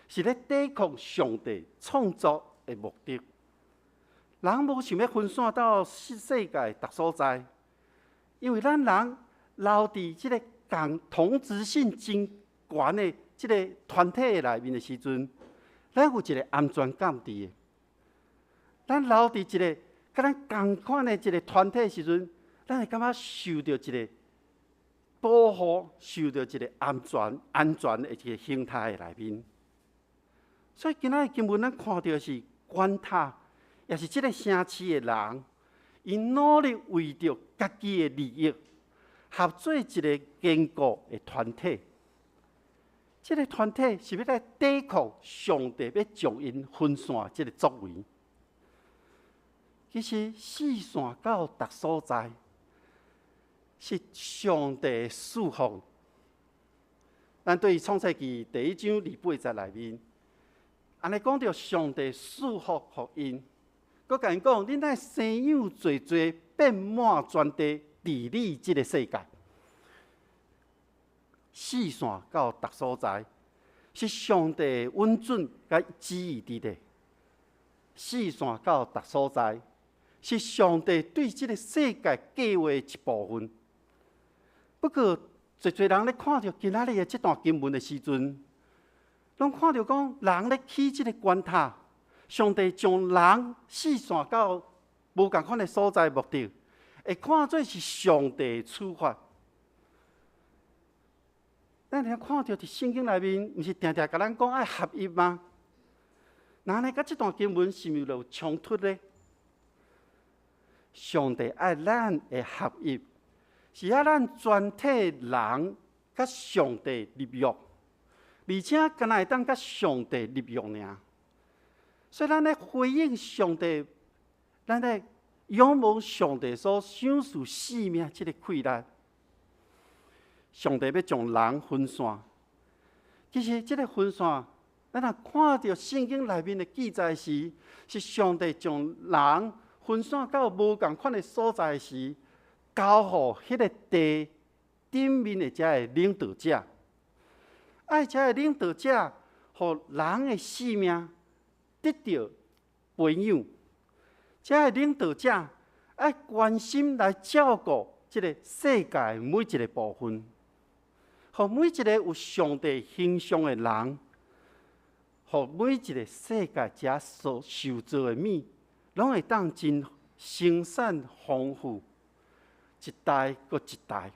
是咧抵抗上帝創造的目的。人無想欲分散到世界逐所在，因為咱人留佇這个共同質性真懸的這个團體內面的時陣，咱有一个安全感佇的。咱留佇一个佮咱仝款的一个團體的時陣，咱會感覺受著一个保護，受著一个安全的一个形態的內面。所以今仔日經文咱看著的是懸塔，也是這个城市的人，𪜶努力為著家己的利益，合做一个堅固的團體。這个團體是欲來抵抗上帝欲將𪜶分散這个作為。其實四散到逐所在，是上帝的祝福。咱對創世記第一章二八節內面，按呢講著上帝賜福予𪜶，閣共𪜶講：恁愛生養濟濟，遍滿全地，治理這个世界。四散到逐所在，是上帝允准佮旨意佇咧。四散到逐所在，是上帝對這个世界計劃的一部分。不過，濟濟人咧看著今仔日的這段經文的時陣，攏看著講人咧起這个懸塔，上帝將人四散到無仝款的所在，目的會看做是上帝的處罰。咱會看著佇聖經內面，毋是定定共咱講愛合一嗎？那按呢佮這段經文是毋是有衝突咧？上帝愛咱的合一，是愛咱全體人佮上帝立約，而且敢若會當佮上帝立約爾。所以咱咧回應上帝，咱咧仰望上帝所賞賜性命這个氣力。上帝欲將人分散，其實這个分散，咱若看著聖經內面的記載時，是上帝將人分散到無仝款的所在時，交予彼个地頂面的這个領導者，愛這个領導者，予人的性命得著培養，這个領導者愛關心來照顧這个世界每一个部分，予每一个有上帝形象的人，予每一个世界遮所受造的物，攏會當真生產豐富，一代閣一代。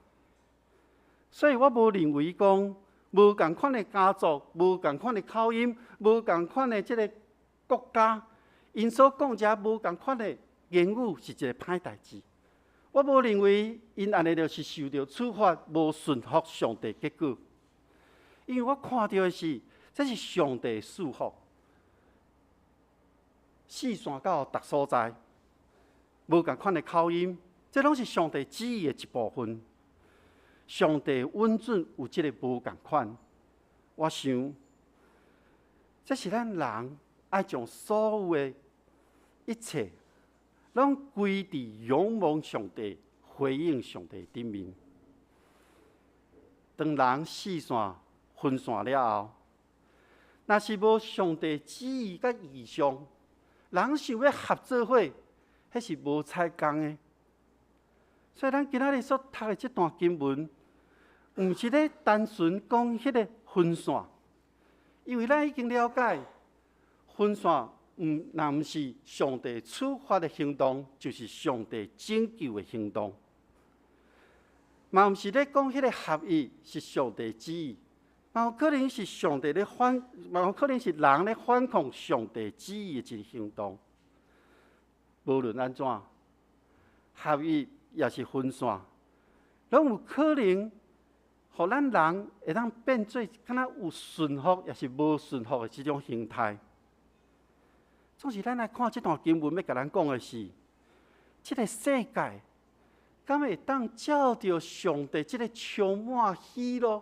所以我無認為講無仝款的家族、無仝款的口音、無仝款的這个國家，𪜶所講遮無仝款的言語是一个歹代誌。我無認為𪜶按呢就是受著處罰，無順服上帝結果。因為我看著的是，這是上帝賜福，四散到逐所在，無仝款的口音，這攏是上帝旨意的一部分。上帝允准有這个無仝款，我想，這是咱人愛將所有的一切，攏歸佇仰望上帝、回應上帝頂面。當人四散分散了後，若是無上帝旨意佮異象，人想欲合做伙，彼是無彩工的。所以，咱今仔日所讀的這段經文，毋是咧單純講彼个分散，因為咱已經了解分散，毋若毋是上帝處罰的行動，就是上帝拯救的行動。嘛毋是咧講彼个合一是上帝旨意，嘛有可能是上帝咧反，嘛有可能是人咧反抗上帝旨意的一个行動。無論按怎，合一抑是分散，攏有可能，予咱人會當變做敢若有順服，抑是無順服的這種形態。總是咱來看這段經文，欲共咱講的是，這个世界敢會當照著上帝這个充滿喜樂、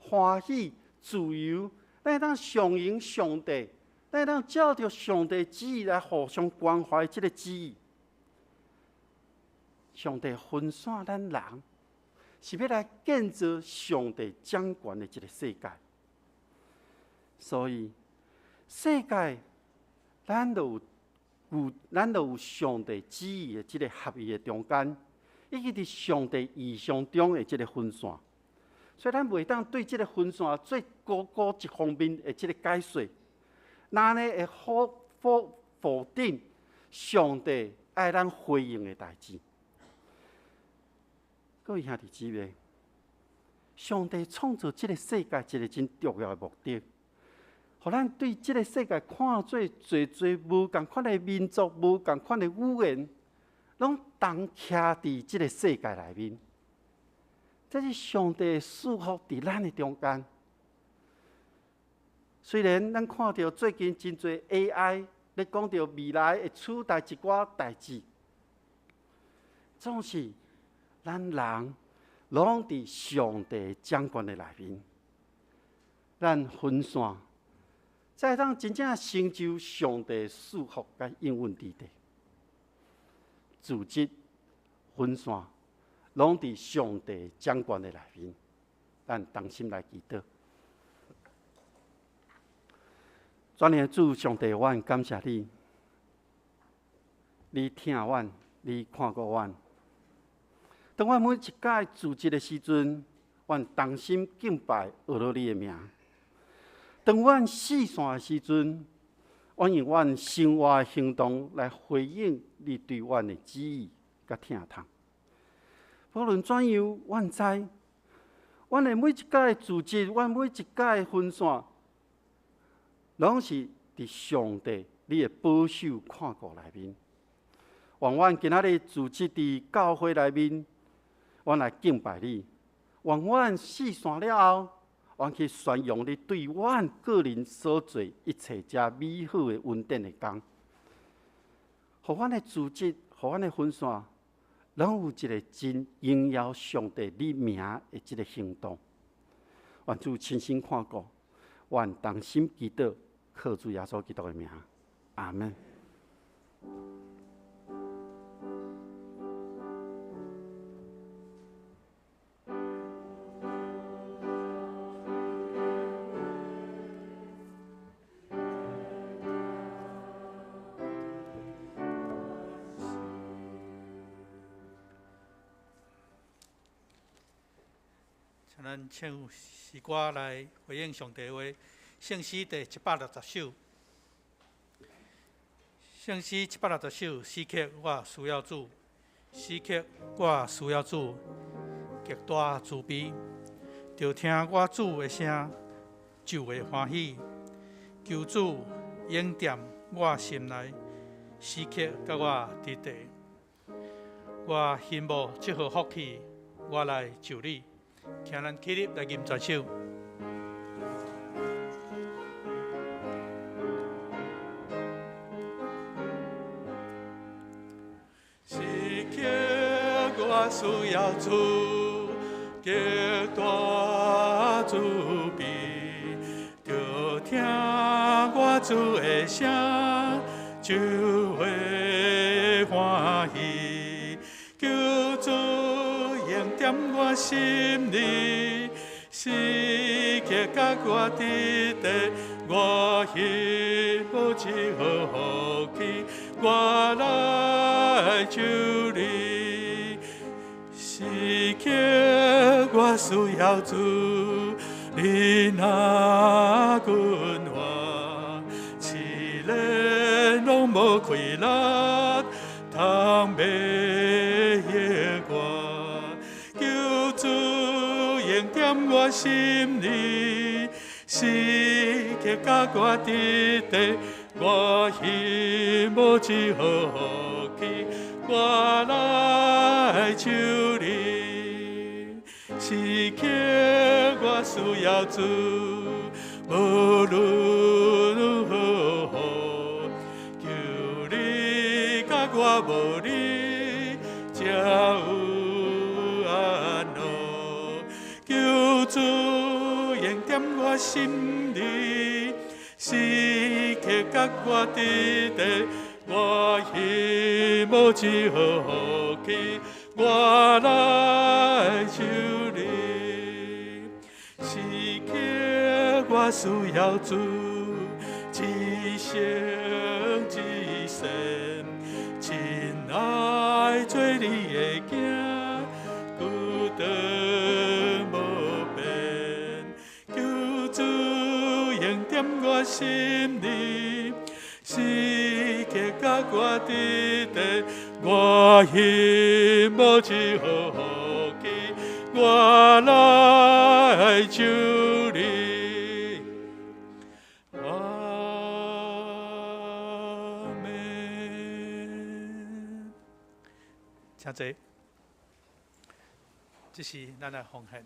歡喜、自由，咱會當相應上帝，咱會當照著上帝旨意來互相關懷這个旨意。上帝分散咱人，是欲來建造上帝掌權的一个世界。所以，世界咱就有上帝旨意的這个合一的中間，以及佇上帝異象中的這个分散。所以，咱袂當對這个分散做孤孤一方面的這个解說，那呢會否定上帝愛咱回應的代誌。各位兄弟姊妹，上帝創造這个世界一个真重要的目的，予咱對這个世界看做濟濟無仝款的民族、無仝款的語言，攏同徛佇這个世界內面。這是上帝的祝福佇咱的中間。雖然咱看著最近真濟 AI 咧講著未來會取代一寡代誌，總是咱人攏佇上帝掌權的內面，咱分散，才會當真正成就上帝祝福佮應允佇地。組織分散，攏佇上帝掌權的內面，咱同心來祈禱。全能的主上帝，阮感謝你，你疼阮，你看顧阮。當阮每一擺組織的時陣，阮同心敬拜學了你的名。當阮四散的時陣，阮用阮生活的行動來回應你對阮的旨意佮疼痛。無論怎樣，阮知，阮的每一擺組織，阮每一擺分散，攏是佇上帝你的保守看顧內面。願阮今仔日組織佇教會內面，阮來敬拜你。願阮四散了後，阮去宣揚你對阮個人所做一切遮美好的恩典的工。予阮的組織，予阮的分散，攏有一个真榮耀上帝你名的這个行動。願主親身看顧，願同心祈禱，靠主耶穌基督的名，阿門。請咱唱詩歌來回應上帝話，聖詩第760首。聖詩760首，時刻我需要主，時刻我需要主，極大慈悲，著聽我主的聲，就會歡喜。求主永踮我心內，時刻佮我佇地。我欣慕這份福氣，我來就你。請咱起立來吟這首。時刻我需要主，極大慈悲，著聽我主的聲，就會歡喜。求主永踮我心裡，時刻佮我佇地，我欣慕這份福氣，我來求你。時刻我需要主，你若管我，試煉攏無氣力，通袂歇我。求主永踮我心裡，時刻佮我佇地，我欣慕這份福氣，我來求你。時刻我需要主，無論如何，求你佮我無你，才有安樂。求主永踮我心裡，時刻佮我佇佇，我希望一好氣，我來求你。時刻我需要主，一生一世，親愛做你的囝，孤單無變，求主恩典我心裡，時刻佮我佇佇，我希望一好氣，我來求你。阿們。請坐，這是咱的奉獻。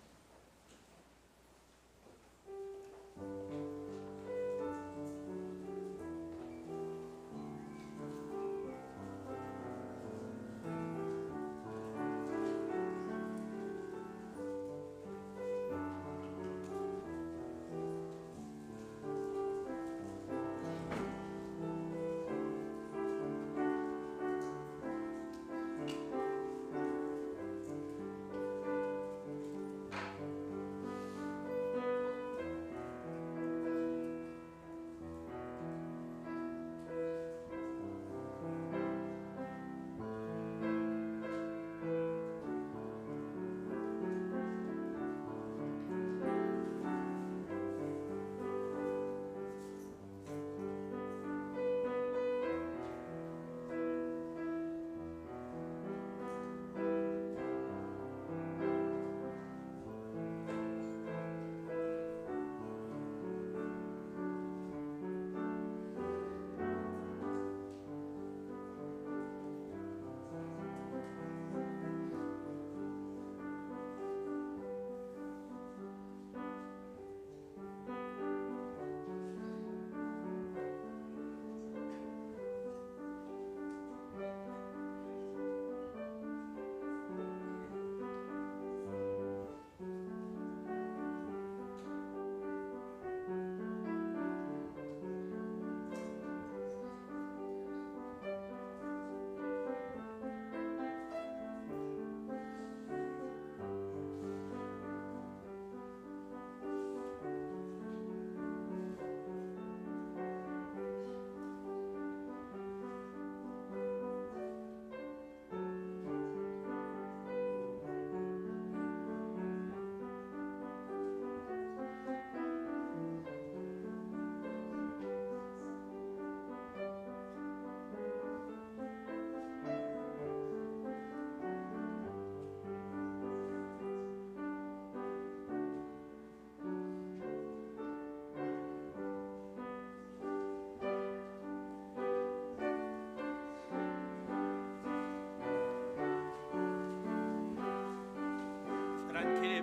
咱起立。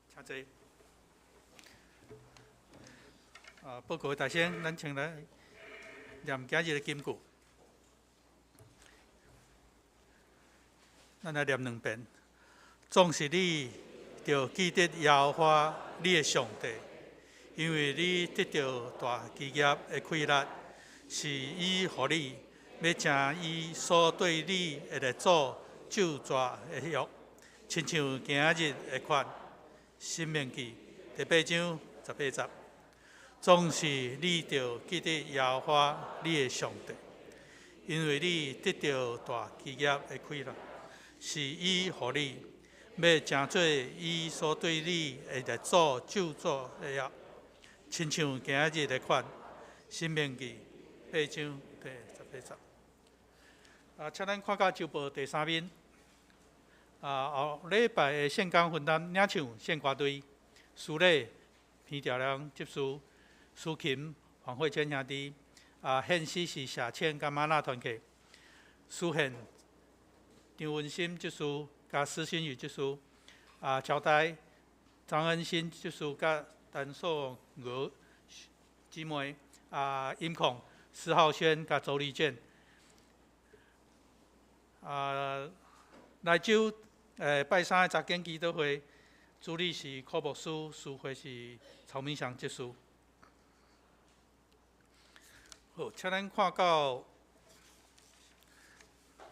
請坐。報告大先，咱先來念今日的金句。咱來念兩遍。總是你著記得耶和華你的上帝，因為你得著大基業的快樂，是伊予你，欲成伊所對你的列祖咒詛的約，親像今日的款。申命記第八章十八節，總是你著記得耶和華你的上帝，因為你得著大基業的快樂，是伊予你，欲成做伊所對你的列祖咒詛的約，親像今仔日的款。申命記八章第十八節。啊，請咱看到週報第三面。啊，後禮拜的聖工分擔，領唱聖歌隊，司禮彭兆良執事，司琴黃慧娟兄弟。啊，獻詩是謝清佮瑪納團契，司獻張文心執事佮施新宇執事。啊，招待張恩新執事佮陳素娥姊妹。啊，音控施浩軒佮周麗娟。啊，來週拜三的查經祈禱會，主禮是柯牧師，司會是曹明祥執事。好，請咱看到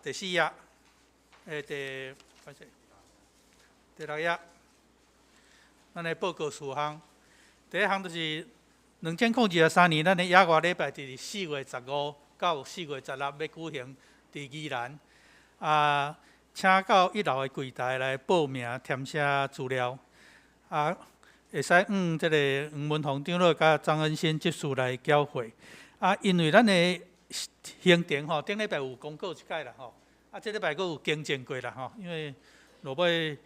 第四頁，第六頁，咱的報告事項。第一項就是2023年，咱的野外禮拜佇4月15到4月16欲舉行佇宜蘭。啊，請到一樓的櫃台來報名填寫資料。啊，會使向這個黃文宏長老佮張恩新執事來繳費。啊，因為咱的行程吼，頂禮拜有公告一擺啦吼，啊，這禮拜閣有更正過啦吼，因為落尾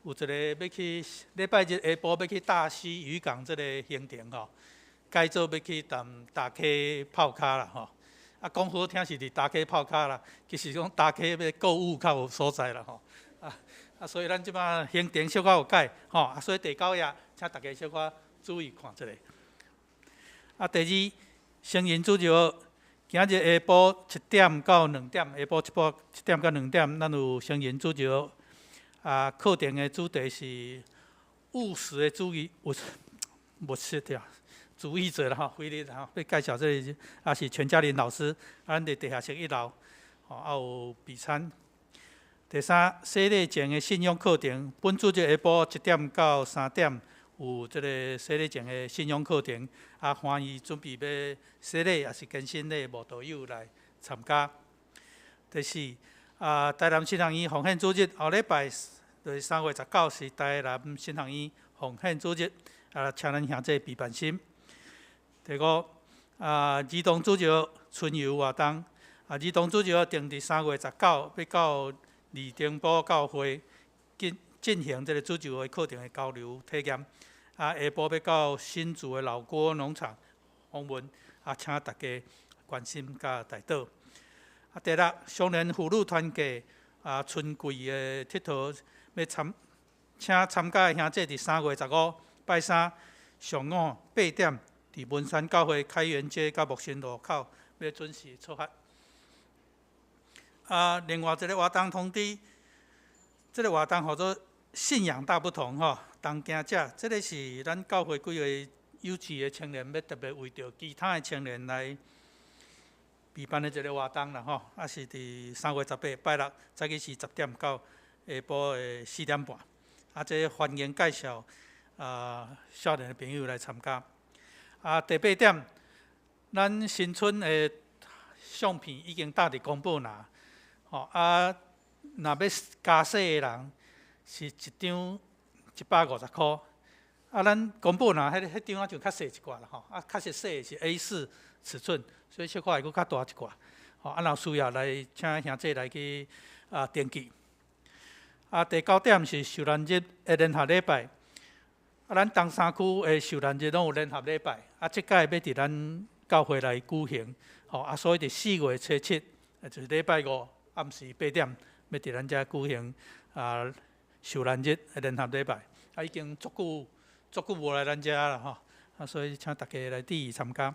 有一個欲去禮拜日下晡欲去大溪漁港這個行程吼，改做欲去淡大溪炮跤啦吼。啊，講好聽是佇大溪炮跤啦，其實講大溪欲購物較有所在啦吼。啊啊，所以咱這擺行程小可有改吼，啊，所以第九頁請大家小可注意看一下。啊，第二，成人主日學，今日下晡1點到2點，下晡7點到2點，咱有成人主日學。啊，課程的主題是務實的主義，務實對，主義者啦吼，菲律吼，欲介紹這個，啊是全嘉玲老師，啊，咱佇地下室一樓，吼，啊有備餐。第三，洗禮前的信仰課程，本主日下晡1點到3點有這個洗禮前的信仰課程，啊，歡迎準備欲洗禮抑是堅振禮的慕道友來參加。第四，啊，台南神學院奉獻主日，後禮拜就是3月19是台南神學院奉獻主日，啊，請咱兄弟備辦心。第五，啊，兒童主日春遊活動，啊，兒童主日定佇3月19欲到二丁埔教會進行這個主日學課程的交流體驗。啊，下晡欲到新竹的老郭農場訪問，啊，請大家關心佮代禱。啊，第六，少年婦女團契啊，春季的𨑨迌欲參，請參加的兄弟佇3月15拜三上午8點，佇文山教會開元街佮木心路口欲準時出發。啊，另外一個活動通知，這個活動號做信仰大不同吼，同行者，這個是咱教會幾個有志的青年，欲特別為著其他的青年來備辦的一個活動啦吼。啊，是佇3月18拜六早起是10點到下晡的4點半。啊，這歡迎介紹啊少年的朋友來參加。啊，第八點，咱新春的相片已經貼佇公布欄，吼啊，若欲加細的人是一張150箍。啊，咱公布欄彼彼張仔就較細一寡啦吼，啊，確實細是 A4 尺寸，所以小可會閣較大一寡。吼，啊，若有需要來請兄弟來去啊登記。啊，第九點是受難日的聯合禮拜。啊，咱東山區的受難日攏有聯合禮拜，啊，這擺欲佇咱教會來舉行，吼，啊，所以佇4月初7，就是禮拜五暗時8點，欲佇咱遮舉行啊受難日的聯合禮拜。啊，已經足久足久無來咱遮啦吼，啊，所以請大家來注意參加。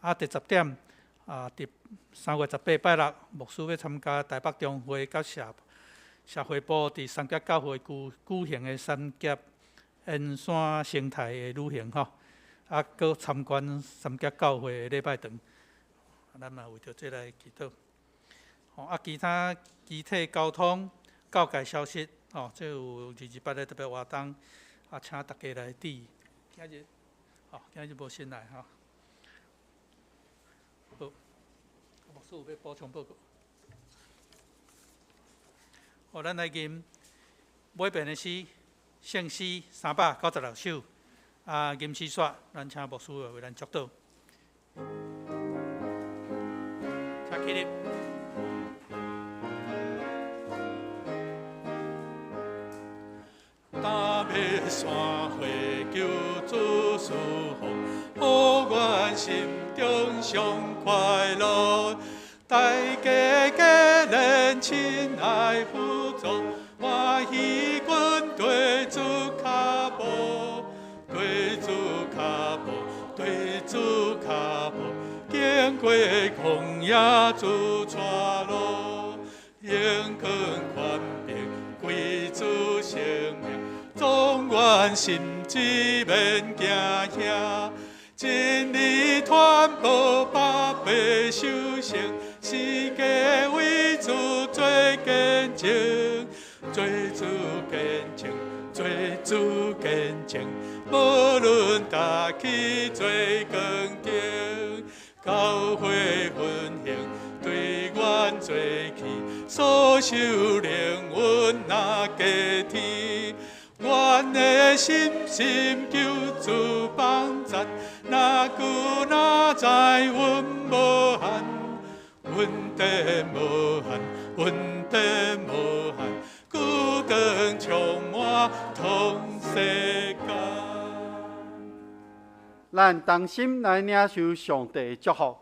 啊，第十點，啊，佇3月18拜六，牧師欲參加台北中會佮社會部佇三峽教會舉行的三峽沿線生態的旅行吼，啊，閣參觀三峽教會的禮拜堂，咱嘛為著這來祈禱。吼，啊，其他肢體交通教界消息，吼，這有228的特別活動，啊，請大家來注意。今日，吼，今日無新來吼。好，牧師有欲補充報告。好，咱來念。尾遍的詩，聖詩396首，啊，吟詩煞，咱請牧師為咱祝禱。請起立。達欲山會求主賜福，予阮心中上快樂。大家結連親愛扶助，歡喜阮綴主跤步，綴主跤步，綴主跤步，經過曠野主帶路，勇敢權柄歸主聖名，總願心志免驚嚇，真理傳播百倍修成，世界為主做見證，做主見證，做主見證，無論踏去做光景，教會奮興對阮做起，所受靈恩若加添。阮的心心求主幫贊，若久若知阮無限，恩典無限，恩典無限，孤單充滿通世間。咱同心來領受上帝的祝福，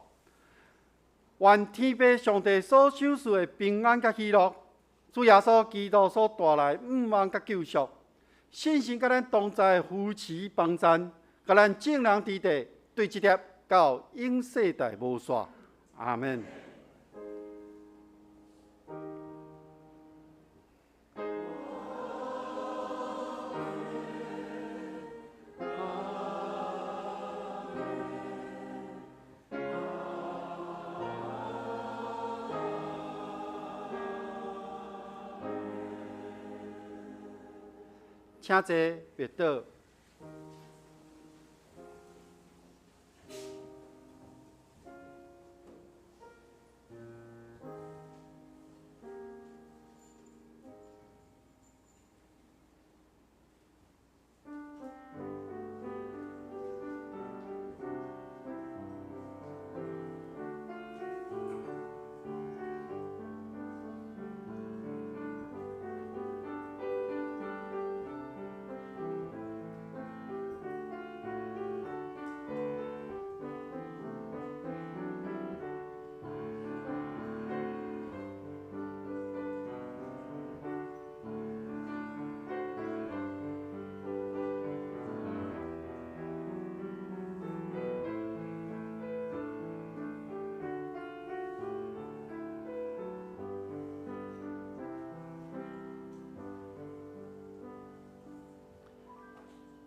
願天父上帝所賞賜的平安佮喜樂，主耶穌基督所帶來盼望佮救贖，聖神佮咱同在扶持幫贊，佮咱眾人佇地對這粒到永世代無煞。阿門。請坐，別倒。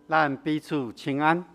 咱彼此請安。